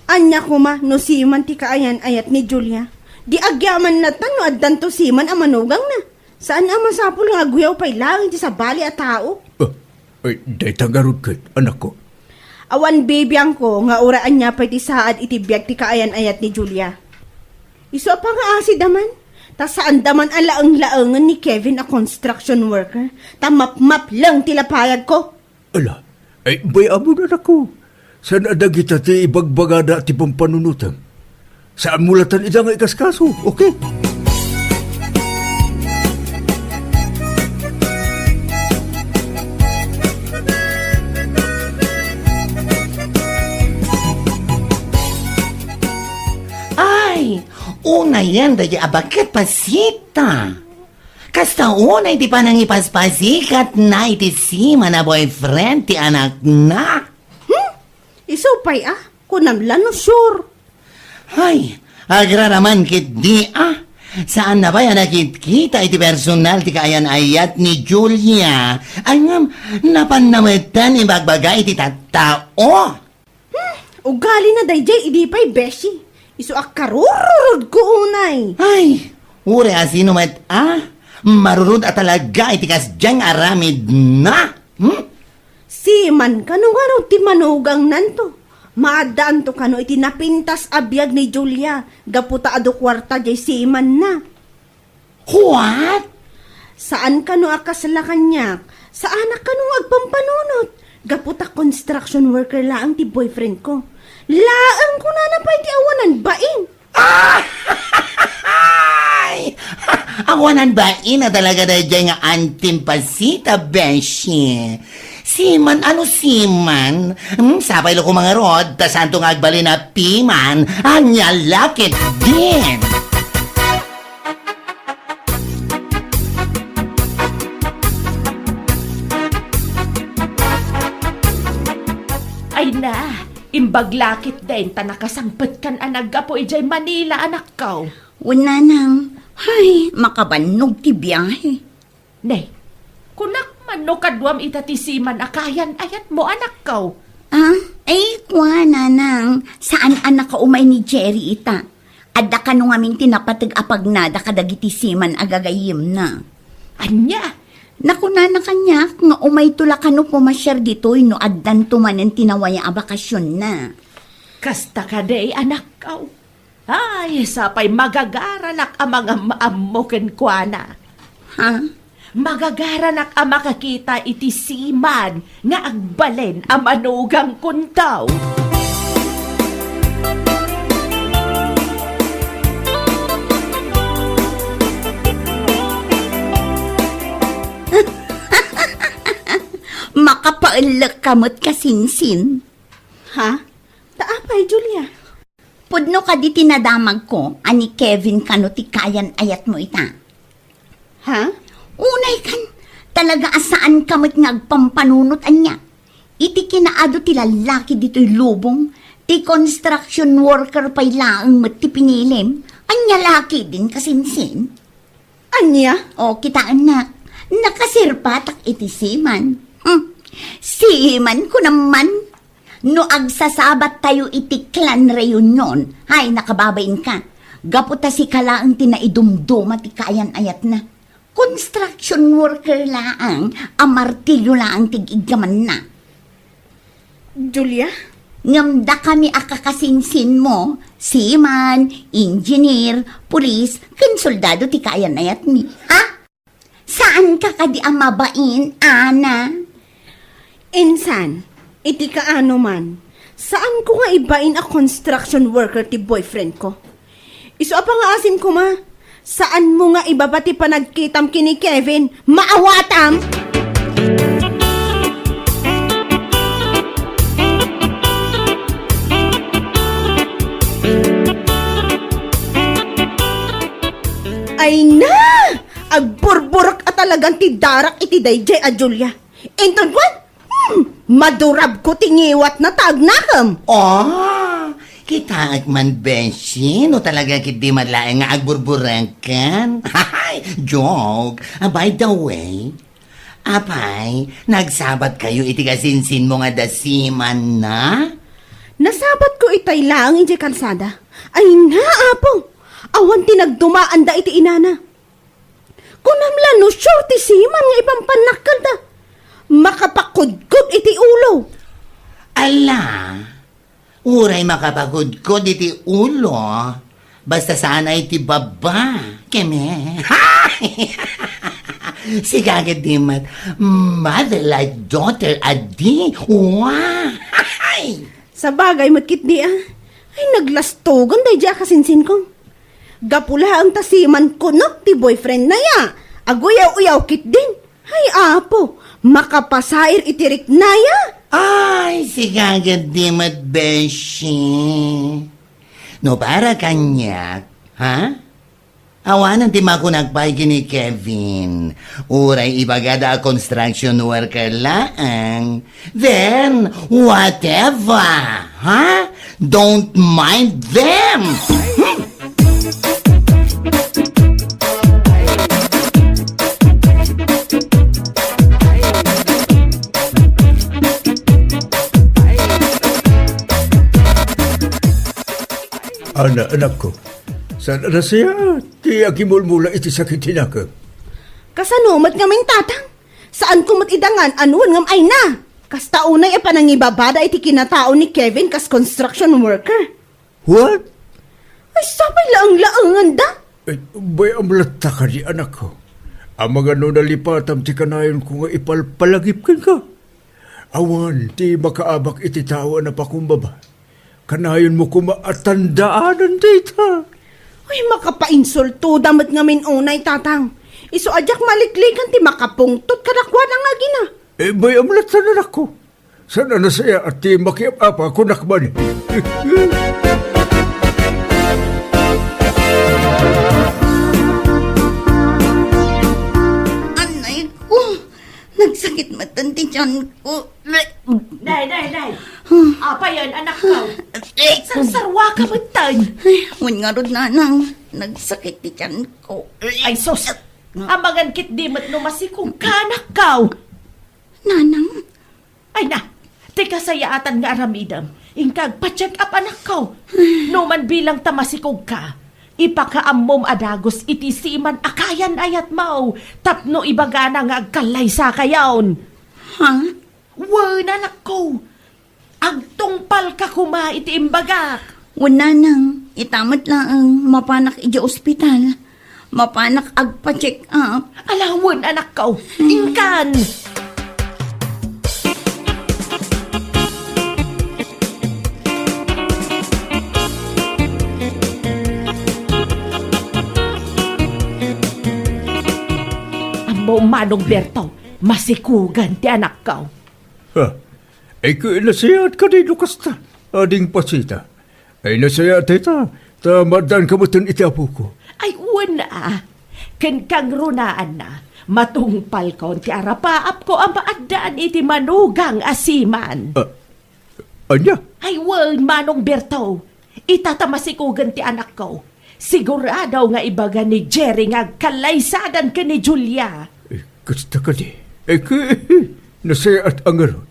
ania koma no siman ti kaayan-ayat ni Julia? Di agyaman latta no addanto siman a manugangna. Saan a masapul nga agyaw pay laeng ti sabali a tao. Ah, ay, dayta ngarud ket, anakko. Awan bibiangko nga uray ania pay ti saad iti biag ti kaayan-ayat ni Julia. Isu a pangaasida man, ta saanda man a laeng-laengen ni Kevin a construction worker, ta mapmapleng ti lapayagko. Ala, ay, bay-amon, anakko. Saan a dagita ti ibagbagada ti pampanunotem? Saanmo latta ida nga ikaskaso, okay? Ay, unayen daydi a baket, Pasita. Kasta unay ti panangipaspasikatna iti siman a boyfriend ti anakna. Hmm? Isu pay a? Kunam la no sure. Ay, agraraman ketdi a. Saanna pay a nakitkita iti personal ti kaayan-ayat ni Julia. Ay ngem, napanna metten ibagbaga iti tattao. Hmm, ugalina daydiay idi pay, beshi. Isu a karururod ko unay. Ay, uray a sino met a marurod a talaga iti kasdiay nga aramidna. Hmm? Siman kano ngarud ti manugangnanto? Maaddaanto kano iti napintas a biag ni Julia gapu ta adu kuarta diay simanna? What? Saan kano a kasla kaniak? Saanak kano nga agpampanunot? Gapu ta construction worker laeng ti boyfriend ko. Laeng kunana pay ti awanan bain. Ay! Awanan bain a talaga daydiay nga Auntie Pasita, beshi. Siman, ano siman? Hmm, sapay la koma ngarud, ta saanto nga agbalin a piman, ania la ketdin. Ay na, imbag la ketdin ta nakasangpetkan a naggapu idiay Manila, anakko. Wen, nanang, ay, makabannog ti biahe. Ne, kunak man no kaduam ita ti siman a kaayan-ayatmo, anakko. Ah, ay, kua, nanang, saan a nakaumay ni Jerry ita? Adda kano ngamin ti napateg a pagnada kadagiti siman a gagayyemna? Ania? Nakunana kaniak nga umayto la kano pumasiar ditoy no addanto manen ti nawaya a bakasionna. Kasta kadi, anakko. Ay, sapay magagaranak a mangam-ammo kenkuana. Ha? Magagaranak a makakita iti siman nga agbalin a manugang kunto. Makapaellek ka met, kasinsin. Ha? Ta apay, Julia? Pudno kadi ti nadamagko a ni Kevin kano ti kaayan-ayatmo ita? Ha? Unay kan, talaga a saan ka met nga agpampanunot ania. Iti kinaadu ti lallaki ditoy lubong, ti construction worker pay laeng met ti pinilim. Ania la ketdin, kasinsin? Ania? O, kitaennak. Nakasirpatak iti seaman. Hmm. Seaman ko naman. No agsasabat tayo iti clan reunion, ay, nakababain ka. Gapu ta sika laeng ti naidumduma ti kaayan-ayatna. Construction worker laeng a martilyo laeng ti iggamanna. Julia? Ngem dakami a kakasinsinmo, seaman, engineer, pulis, ken soldado ti kaayan-ayatmi. Ha? Saanka kadi a mabain, Ana? Insan, iti kaano man, saanko nga ibain a construction worker ti boyfriend ko. Isu a pangaasim koma, saanmo nga ibaba ti panagkitam ken ni Kevin, maawatam? Ay na! Agburburek a talagan ti darak iti daydiay a Julia. Inton kuan, hmm, madurabko ti ngiwatna ta agnakem. Oh, kitaek man, beshi, no talaga ketdi met laeng nga agburbureken. Joke. Ah, by the way, apay, nagsabat kayo iti kasinsinmo nga da seaman na? Nasabat ko itay laeng idiay kalsada. Ay na, apo! Awan ti nagdumaanda iti inana. Kunam la no sure ti seaman nga ipampannakkelda. Makapakudkod iti ulo. Ala, uray makapakudkod iti ulo, basta saan a iti baba. Keme. Sika ketdi met, mother like daughter a di. Wah! Sabagay met ketdi a. Ay, naglastogan daydiay a kasinsinko. Gapu laeng ta seaman kuno ti boyfriend na ya. Aguyaw-uyaw ketdin. Ay, apo, makapasair iti rikna ya. Ay, sika ketdi met, beshi. No para kaniak, ha? Awanen ti makunak pay ken ni Kevin. Uray ibagada a construction worker laeng. Then, whatever, ha? Don't mind them. Hmm. Ana, anakko, saan a nasayaat ti agimulmula iti sakit ti nakem? Kasano met ngamin, tatang? Saanko met idangan a nuan ngem ay na. Kasta unay a panangibabada iti kinatao ni Kevin kas construction worker. What? Ay, sapay laeng-laenganda. Ay, bay-am latta kadi, anakko. Amangan no nalipatam ti kanayonko nga ipalpalagip kenka. Awan ti makaabak iti tao a napakumbaba. Kanayonmo koma a tandaanan dayta. Ay, makapainsultoda met ngamin unay, tatang. Isu a diak maliklikan ti makapungtot kadakuada nga agina. Eh, bay-am latta, anakko. Saan a nasayaat ti makiap-apa kunak man. Anay ko, nagsakit met ti tiyan ko. Day, day, day. Apay, anakko. Sarsarua ka met. Ay, wen ngarud, nanang, nagsakit ti tiyan ko. Ay, sus. Amangan ketdi met no masikog ka, anakko. Nanang, ay na, ti kasayaatan nga aramidem, inka agpa-check up, anakko. No man bilang ta masikog ka, ipakaammom a dagus iti seaman a kaayan-ayatmo tapno ibagana nga agkallaysa kayon. Ha? Wen, anakko. Agtungpalka koma iti imbagak. Wen, nanang, ita met laeng mapanak idiay ospital. Mapanak agpa-check up. Ala wen, anakko. Inkan. Ammom, Manong Berto, masikugan ti anakko. Ha? Ay, nasayaat kadi no kasta, Ading Pasita. Ay, nasayaat dayta, ta maaddaanka metten iti apoko. Ay, wen a. Ken kangrunaanna, matungpalkon ti arapaapko a maaddaan iti manugang a seaman. Ah, ania? Ay, wen, Manong Berto. Ita ta masikugan ti anakko. Sigurado nga ibaga ni Jerry nga agkallaysadan ken ni Julia. Eh, kasta kadi. Eh, ke-, nasayaat a ngarud.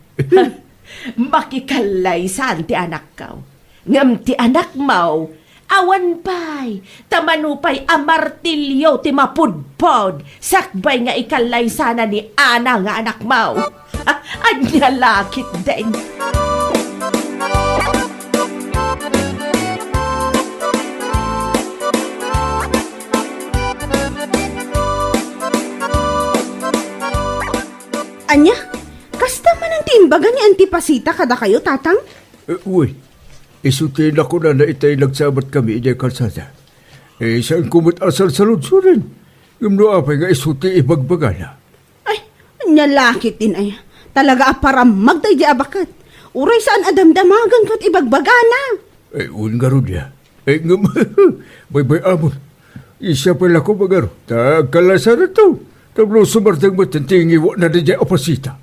Makikallaysan ti anakko. Ngem ti anakmo, awan pay, ta mano pay a martilyo ti mapudpod, sakbay nga ikallaysana ni Ana nga anakmo. Ania la ketdin. Ania? Kasta manen ti imbaga ni Auntie Pasita kadakayo, Tatang? Eh, wen. Isu ti nakunana itay nagsabatkami idiay kalsada. Eh, saanko met a salsaludsoden. Ngem no apay nga isu ti ibagbagana? Ay, ania la ketdin aya. Talaga a parammag daydi a baket. Uray saan a damdamagan ket ibagbagana. Eh, wen ngarud ya. Eh, ngem, baybay-amon. Siak pay la koma ngarud, ta agkallaysananto. Tapno sumardeng met ti ngiwatna daydiay a Pasita.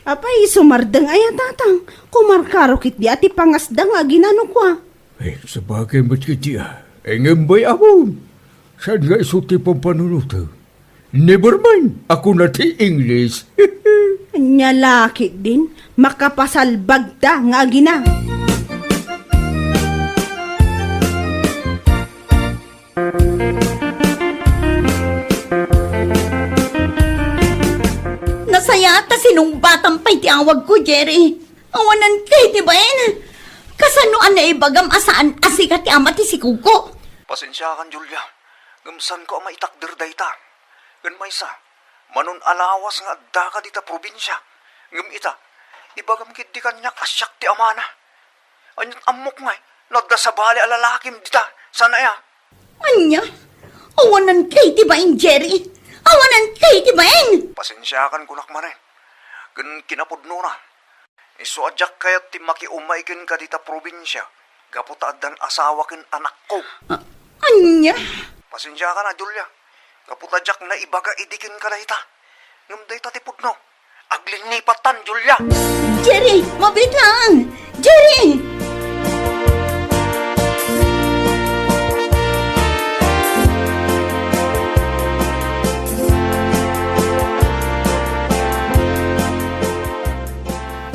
Apay, sumardeng aya, Tatang? Kumarkaro ketdi a ti pangasda nga aginano kua. Eh, sabagay met ketdi a. Eh, ngem bay-amon. Saan nga isu ti pampanunoten? Never mind, a kuna ti English. Ania la ketdin, makapasalbagda nga agina. Nasayaat ta sinungbatam pay ti awagko, Jerry. Awanan kay ti bain. Kasano a naibagam a saan a sika ti ama ti sikuko? Pasensiakan, Julia. Ngem saanko a maitakder dayta. Ken maysa, manon a lawas nga addaka dita probinsia. Ngem ita, ibagam ketdi kaniak a siak ti amana. Aniat ammok ngay, no adda sabali a lalakim dita, saan aya? Ania? Awanan kay ti bain, Jerry? Awanan kay ti bain? Pasensiakan kunak manen. Ken kinapudnona, isu a diak kayat ti makiumay kenka dita probinsia gapu ta addan asawa ken anakko. A-, ania? Pasensiakan a, Julia. Gapu ta diak naibaga idi kenka dayta. Ngem dayta ti pudno. Aglinnipattan, Julia! Jerry! Mabiit lang! Jerry!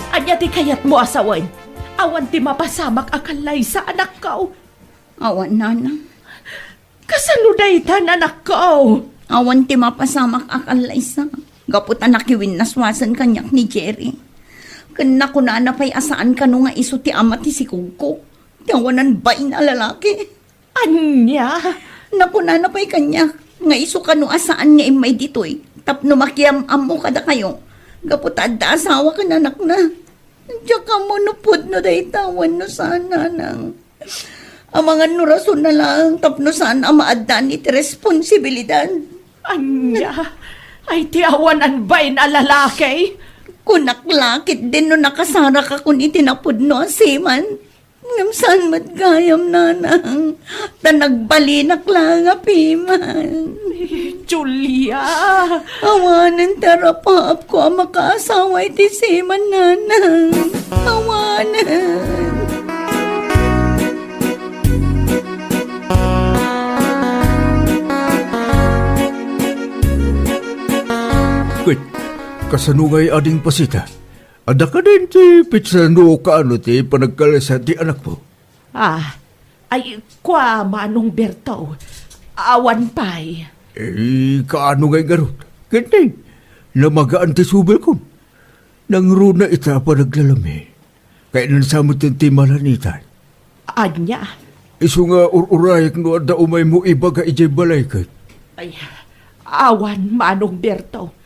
Ania ti kayatmo a sawen? Awan ti mapasamak a kallaysa, anakko. Awan, nanang. Kasano dayta, anakko? Awan ti mapasamak a kallaysa. Gapu ta nakiwinnaswasen kaniak ni Jerry. Ken nakunana pay a saan kano nga isu ti ama ti sikugko. Ti awanan bain a lalaki. Ania? Nakunana pay kaniak nga isu kano a saan nga immay ditoy tapno makiam-ammo kadakayo gapu ta adda asawa ken anakna. Diak ammo no pudno dayta wenno saan, nanang. Amangan no rason na laeng tapno saan a maaddaan iti responsibilidad. Ania? Ay, ti awanan bain a lalaki? Kunak la ketdin no nakasarakakon iti napudno a seaman. Ngem saan met gayam, nanang, ta nagbalinak laeng a piman. Julia! Awanen ti arapaapko a makaasawa iti seaman, nanang. Awanen. Ket, kasano ngay, Ading Pasita? Adda kadin ti petsa no kaano ti panagkallaysa ti anakmo? Ah, ay, kua, Manong Berto. Awan pay. Eh, kaano ngay ngarud? Ket nay, namagaan ti subilkon. Nangruna ita a panaglalami. Kayatna sa met ti malanitan. Ania? Isu nga ur-urayek no adda umaymo ibaga idiay balay ket. Ay, awan, Manong Berto.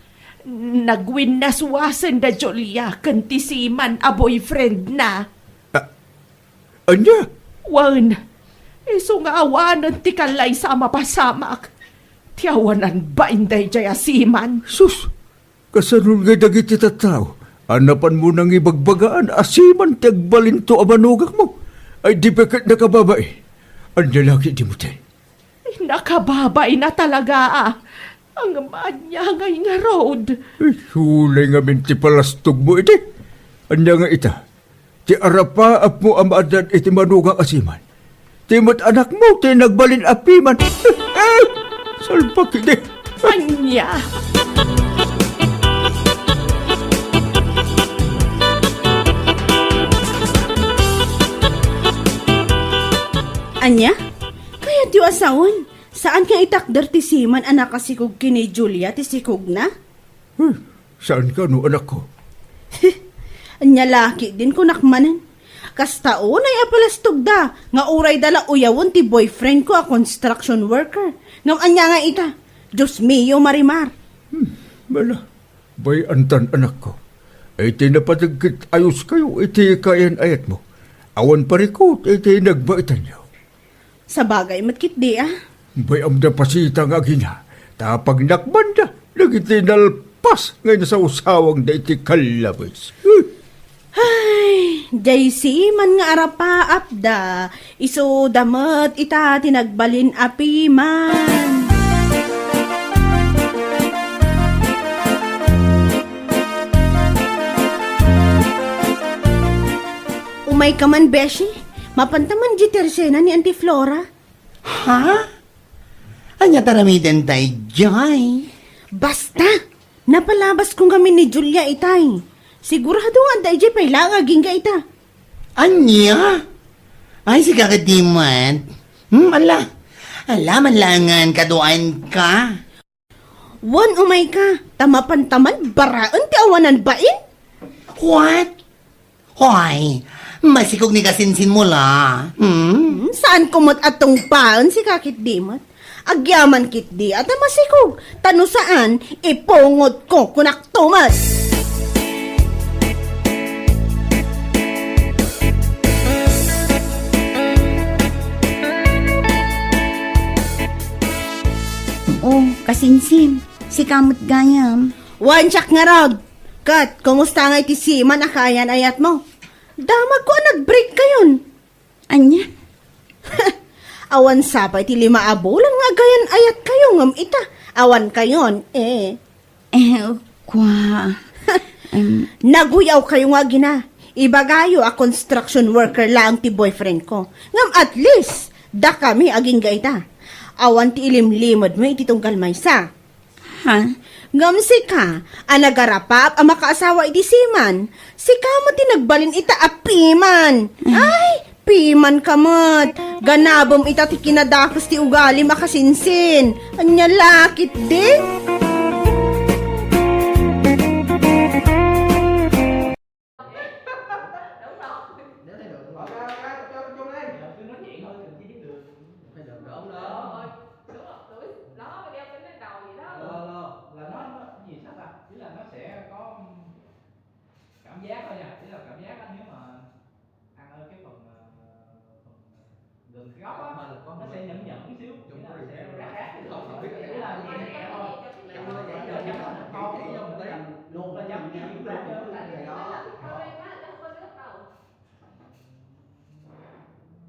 Nagwinnaswasen da Julia ken ti seaman a boyfriend na. A-, ania? Wen, isu nga awanen ti kallaysa a mapasamak. Ti awanan bain daydiay a seaman. Sus! Kasano ngay dagiti tattao a napanmo nangibagbagaan a seaman ti agbalinto a manugangmo? Ay, di pay ket nakababai. Ania la ketdi met? Nakababaina talaga, a. Ngem ania ngay ngarud? Ay, sulay ngamin ti palastogmo idi. Ania nga ita? Ti arapaapmo a maaddaan iti manugang a seaman. Ti met anakmo ti nagbalin a piman. Salbag idi. Ania? Ania? Kayatyo a sawen, saan nga itakder ti siman a nakasikog ken ni Julia ti sikogna? Hmm, saan kano, anakko? Ania la ketdin kunak manen. Kasta unay a palastogda, nga urayda la uyawen ti boyfriend ko a construction worker. Ngem ania nga ita? Dios mio, Marimar. Hmm, mala, bay-antan, anakko. Iti napateg ket ayoskayo iti kaayan-ayatmo. Awan parikut iti nagbaetanyo. Sabagay met ketdi a. Bay-am da pasita nga agina, ta pagnakbanda dagiti nalpas nga inasawsawangda iti kallabes. Ay, diay siman nga arapaapda, isuda met ita ti nagbalin a piman. Umayka man, beshi. Mapanta man diay tersena ni Auntie Flora. Ha? Ania ti aramidenta idiay? Basta! Napalabasko ngamin ni Julia itay. Sigurado nga adda idiay pay laeng agingga ita. Ania? Ay, sika ketdi met. Hmm, ala. Ala, manlaengen kaduaenka. Wen, umayka, ta mapanta man baraen ti awanan bain. What? Hoy, masikog ni kasinsinmo la. Hmm? Hmm, saanko met a tungpaen, sika ketdi met. Agyaman ketdi a ta masikog, ta no saan, ipungotko kunakto met. O, kasinsin, sika met gayam. Wen, siak ngarud. Ket, kumusta ngay ti siman a kaayan-ayatmo? Damagko a nagbreak kayon. Ania? Awan sa pay ti lima a bulan nga agayan-ayatkayo ngem ita, awan kayon, eh. Eh, kua, em. Naguyawkayo nga agina. Ibagayo a construction worker laeng ti boyfriend ko. Ngem at least, dakami agingga ita. Awan ti ilimlimedmo iti tunggal maysa. Ha? Ngem sika, a nagarapap a makaasawa iti siman, sika met ti nagbalin ita a piman. Ay, pimanka met. Ganabem ita ti kinadakes ti ugalim a kasinsin. Ania la ketdi? Đúng rồi. Nếu thay đổi thì... Ờ, ra, ra, ra, chung chung đi. Giờ tôi nói chuyện thôi, đừng chi tiết được. Thay đổi. Đúng đó. Đúng rồi. Đúng rồi. Đó, cái đeo kính lên đầu vậy đó. Lo, lo, là nó, nó gì sắp à? Tức là nó sẽ có cảm giác thôi nha. Tức là cảm giác á, nếu mà ăn ở cái phần, ờ, phần, ờ, gần cái gốc á, nó sẽ nhẫn nhẫn xíu, nghĩa là sẽ rát rát, không, không biết cái này là nhẹ nhẹ thôi. Chậm là nhảy, chậm là nhảy, chậm là nhảy, chậm là nhảy, chậm là nhảy, chậm là nhảy. Luộc là chậm, chậm là nhảy.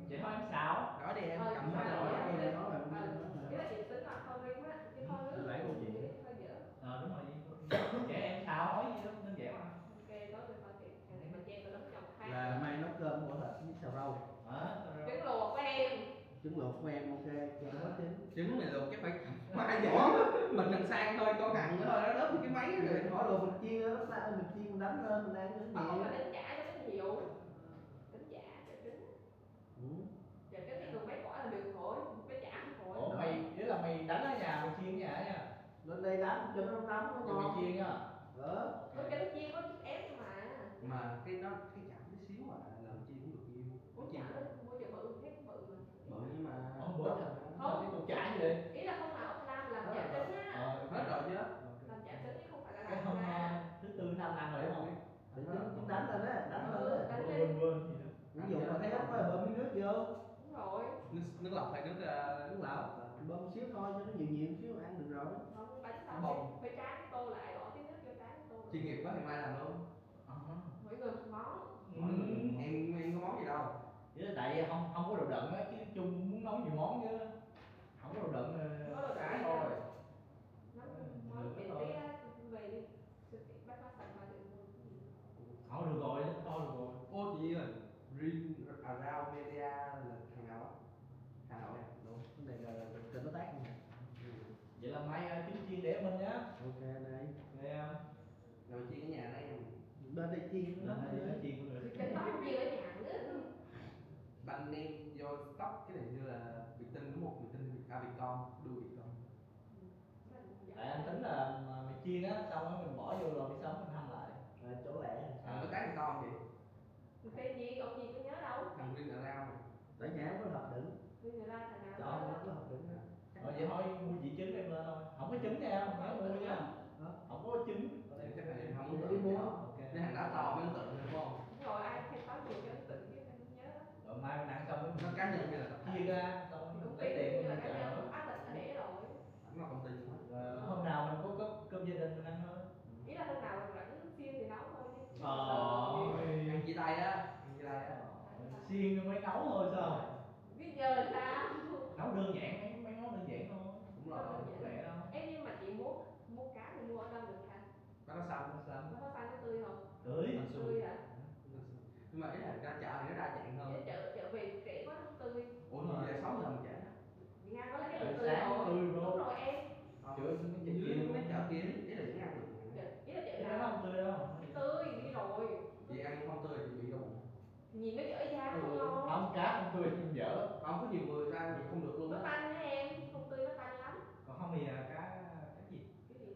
Vậy thôi em xào. Đó đi em, ờ, cầm hết rồi, em nói là... Ờ, cái đó chị tính là không riêng á, chứ không... Lấy luôn chị. Hơi dở. Ờ, đúng rồi, chị. Để em xào, nói gì đó, đơn giản mà. Ok, tối tôi coi chị. Để mà che tôi đóng chồng hai. Là mai nấu cơm của Hợp với xào rau. Hả? Xào rau. Trứng luộc của em. Trứng luộc của em, ok, cho nó chín. Trứng này luộc chắc phải mai vỏ. Mình ăn sang thôi, con Hằng nữa thôi, nó đớp cái máy rồi. Em bỏ đồ mình chiên, nó ta mình chiên, mình đánh lên, mình ăn. Mà không phải đánh chả cho nó nhiều. Đánh chả, chả trứng. Ừ. Chả trứng thì thường mấy quả là được thôi, mấy chả thôi. Ủa, mày, ý là mày đánh ở nhà, mày chiên ở nhà á nha? Lên đây đánh cho nó nóng, nó ngon. Mày chiên á? Ờ. Ủa, cái đó chiên có chút ép thôi mà. Mà cái đó, cái chả tí xíu à, làm chi cũng được nhiều. Ủa, chả đó mua cho bự, thấy cũng bự mà. Bự nhưng mà... Không, bự. Không. Cái cục chả gì vậy? Ý là không, là ông Lam làm chả trứng á. Ờ, hết rồi chứ. Làm chả trứng chứ không phải là... Cái làm hôm, chả, ờ, thứ tư năm ăn rồi đúng không? Để trứng, trứng đánh lên á, đánh lên á. Ờ, đánh lên. Quên, quên gì nữa. Ví dụ mà thấy ốc á, bơm miếng nước vô. Đúng rồi. Nước, nước lọc hay nước, ờ... Nước lọc, bơm xíu thôi cho nó nhiều nhiều xíu ăn được rồi. Không, bánh xào... Bông. Phải, phải tráng tô lại, bỏ tí nước vô tráng tô lại. Chuyên nghiệp quá thì mai làm luôn. Ờ. Mỗi người một món. Ừ, em, em có món gì đâu. Chứ tại không, không có đồ đựng á, chứ chung muốn nấu nhiều món chứ. Không có đồ đựng, ờ, không có đồ đựng xả thôi. Nấu, ừ, món miễn phí á, về đi. Siêu thị Bách Hóa Xanh mà tự mua cái gì? Thôi được rồi, không coi được rồi. Ô, chị ơi, Ring Around Media là thằng nào á? Chiên nó. Nó hơi, nó chiên cũng được. Cái đó không gì ở nhà nữa. Bạn name your stock cái này như là Việt Tinh đúng không? Việt Tinh, à, Vietcom, đu Vietcom. Tại anh tính là mà mày chiên á, xong rồi mình bỏ vô rồi mày sống mình hâm lại. Ờ, chỗ lẻ. À, có cái gì to không chị? Tên gì, ông gì có nhớ đâu. Thằng Green Around này. Ở nhà không có hộp đựng. Tôi người ra thằng nào Chọn nhớ không đó. Có hộp đựng hả? Rồi vậy thôi mua chỉ trứng em lên thôi. Không có trứng nha, nhớ mua nha. Không có trứng. Để chắc là em không Để có đi mua. Ok. Cái hàng đá to mới ấn tượng đúng không? Rồi ai thanh toán gì cho ấn tượng chứ anh không nhớ đó. Rồi mai mình ăn xong Nó cá nhân hay là tập chia ra, xong Thì cũng lấy tiền tiền như là mình cá chở nhân nữa. Áp đặt anh để rồi. Nó là công ty đúng không? Rồi hôm nào mình có cơm, cơm gia đình mình ăn thôi. Ý là hôm nào rảnh xiên thì nấu thôi chứ. Ờ. Ăn chia tay á, ăn chia tay á. Xiên nó mới nấu thôi sao? Biết giờ là sao? Nấu đơn giản, mấy mấy món đơn giản thôi. Đúng rồi. Lẹ đâu. Ê, nhưng mà chị mua mua cá thì mua ở đâu được hả? Bánh nó xanh. Nó xanh. Nó có xanh nó tươi không? Tươi. Tươi hả? Nhưng mà cái hàng ra chợ thì nó đa dạng hơn. Chứ chợ chợ về rẻ quá nó không tươi. Ủa, như vậy sáu giờ mình chả. Việt Nam có lấy Chợ cái tươi sáng không? tươi, bro. Đúng rồi em. Không, dưới mấy chợ kia, ý là vẫn ăn được. Chợ, ý là chợ Cái đó nào? Không tươi đâu. Tươi đi rồi. Chị ăn không tươi thì bị đau bụng. Nhìn nó dở dang không lo. Không, cá không tươi chim dở. Không, có nhiều người ra thì không được luôn Nó á. Tanh hả em? Không tươi nó Tanh lắm. Còn không thì à, cá cá gì? Cái gì?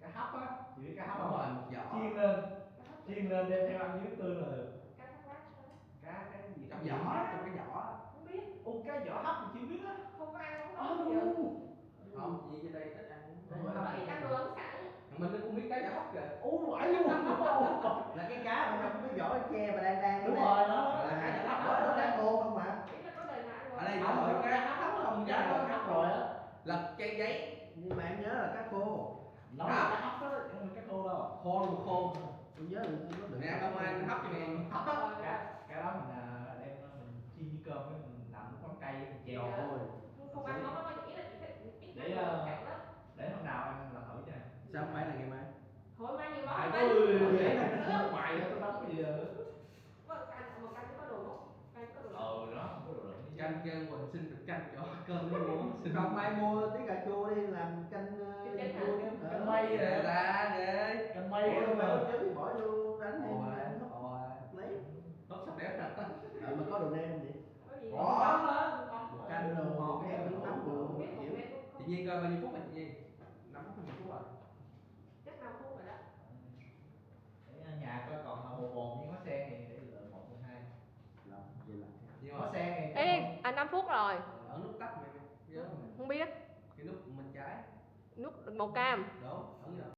Cá hấp á. Chị biết cá hấp Đúng không? Rồi, một giỏ. Chiên lên, Cá hấp. Chiên lên đem theo ăn với nước tương là được. Cá thác lát hả? Cá cái gì? Trong giỏ, trong cái giỏ. Không biết. Ô, cá giỏ hấp mà chưa biết á. Không có ăn Ơ, không bao giờ. Không, chị trên đây ít ăn. Không có hấp. Vậy ăn đồ ăn sẵn. Thằng Minh nó cũng biết cá giỏ hấp kìa. Ô, vãi luôn. Là cái cá mà trong cái vỏ tre mà đang đang Đúng rồi, đó, đó. Cá giỏ hấp Đó đó. Nó đang khô không hả? Ý là có đời nào ăn Ở đây ngon. có hỏi cá hấp không? Cá giỏ hấp rồi á. Là trang giấy. Nhưng mà em nhớ là cá khô. Nó là cá hấp đó, không phải cá khô đâu. Khô luôn khô. Tôi nhớ là tôi có được. Nè, công an hấp cho mày. Cá, cá đó mình à, đem mình chiên với cơm, cái mình làm nước mắm cay, mình chèo. Rồi. Không ăn món đó bao giờ, ý là chỉ thích ít Để, ăn đồ ờ, ăn sẵn đó. Để hôm nào em làm thử nha. Sao không phải là ngày mai? Thôi mai nhiều Mai món có mai. người, mai có tao tắm bây giờ. Có canh, mà canh có đồ mốt. Canh có đồ. Ừ, nó không có đồ lợn. Canh kêu quần sinh được canh cho cơm nó mua. Không, mai mua tí cà chua đi làm canh ờ, Canh chua hả? Ờ. Canh mây Để vậy. ta để. Canh mây Ủa, vậy mà mà. Chứ đi bỏ vô đánh thì Ôi, mình ăn ôi. Lấy. Tốt sắp đéo nè. Ờ, mà có đồ nêm không vậy? Có gì? Có. Một canh đồ một em cũng tắm Không buồn biết, kiểu. không biết, không Chị Nhi coi bao nhiêu phút rồi chị Nhi? Năm phút, mười phút rồi. Chắc năm phút rồi đó. Để nhà coi còn là một bồn với ngó sen thì để lượt một mười hai. Là vậy là Nhiều Ngó sen thì Ê, à, năm phút rồi. Ở nút tắt mày mày nhớ không? Không biết. Cái nút bên trái. Nút màu cam. Đúng.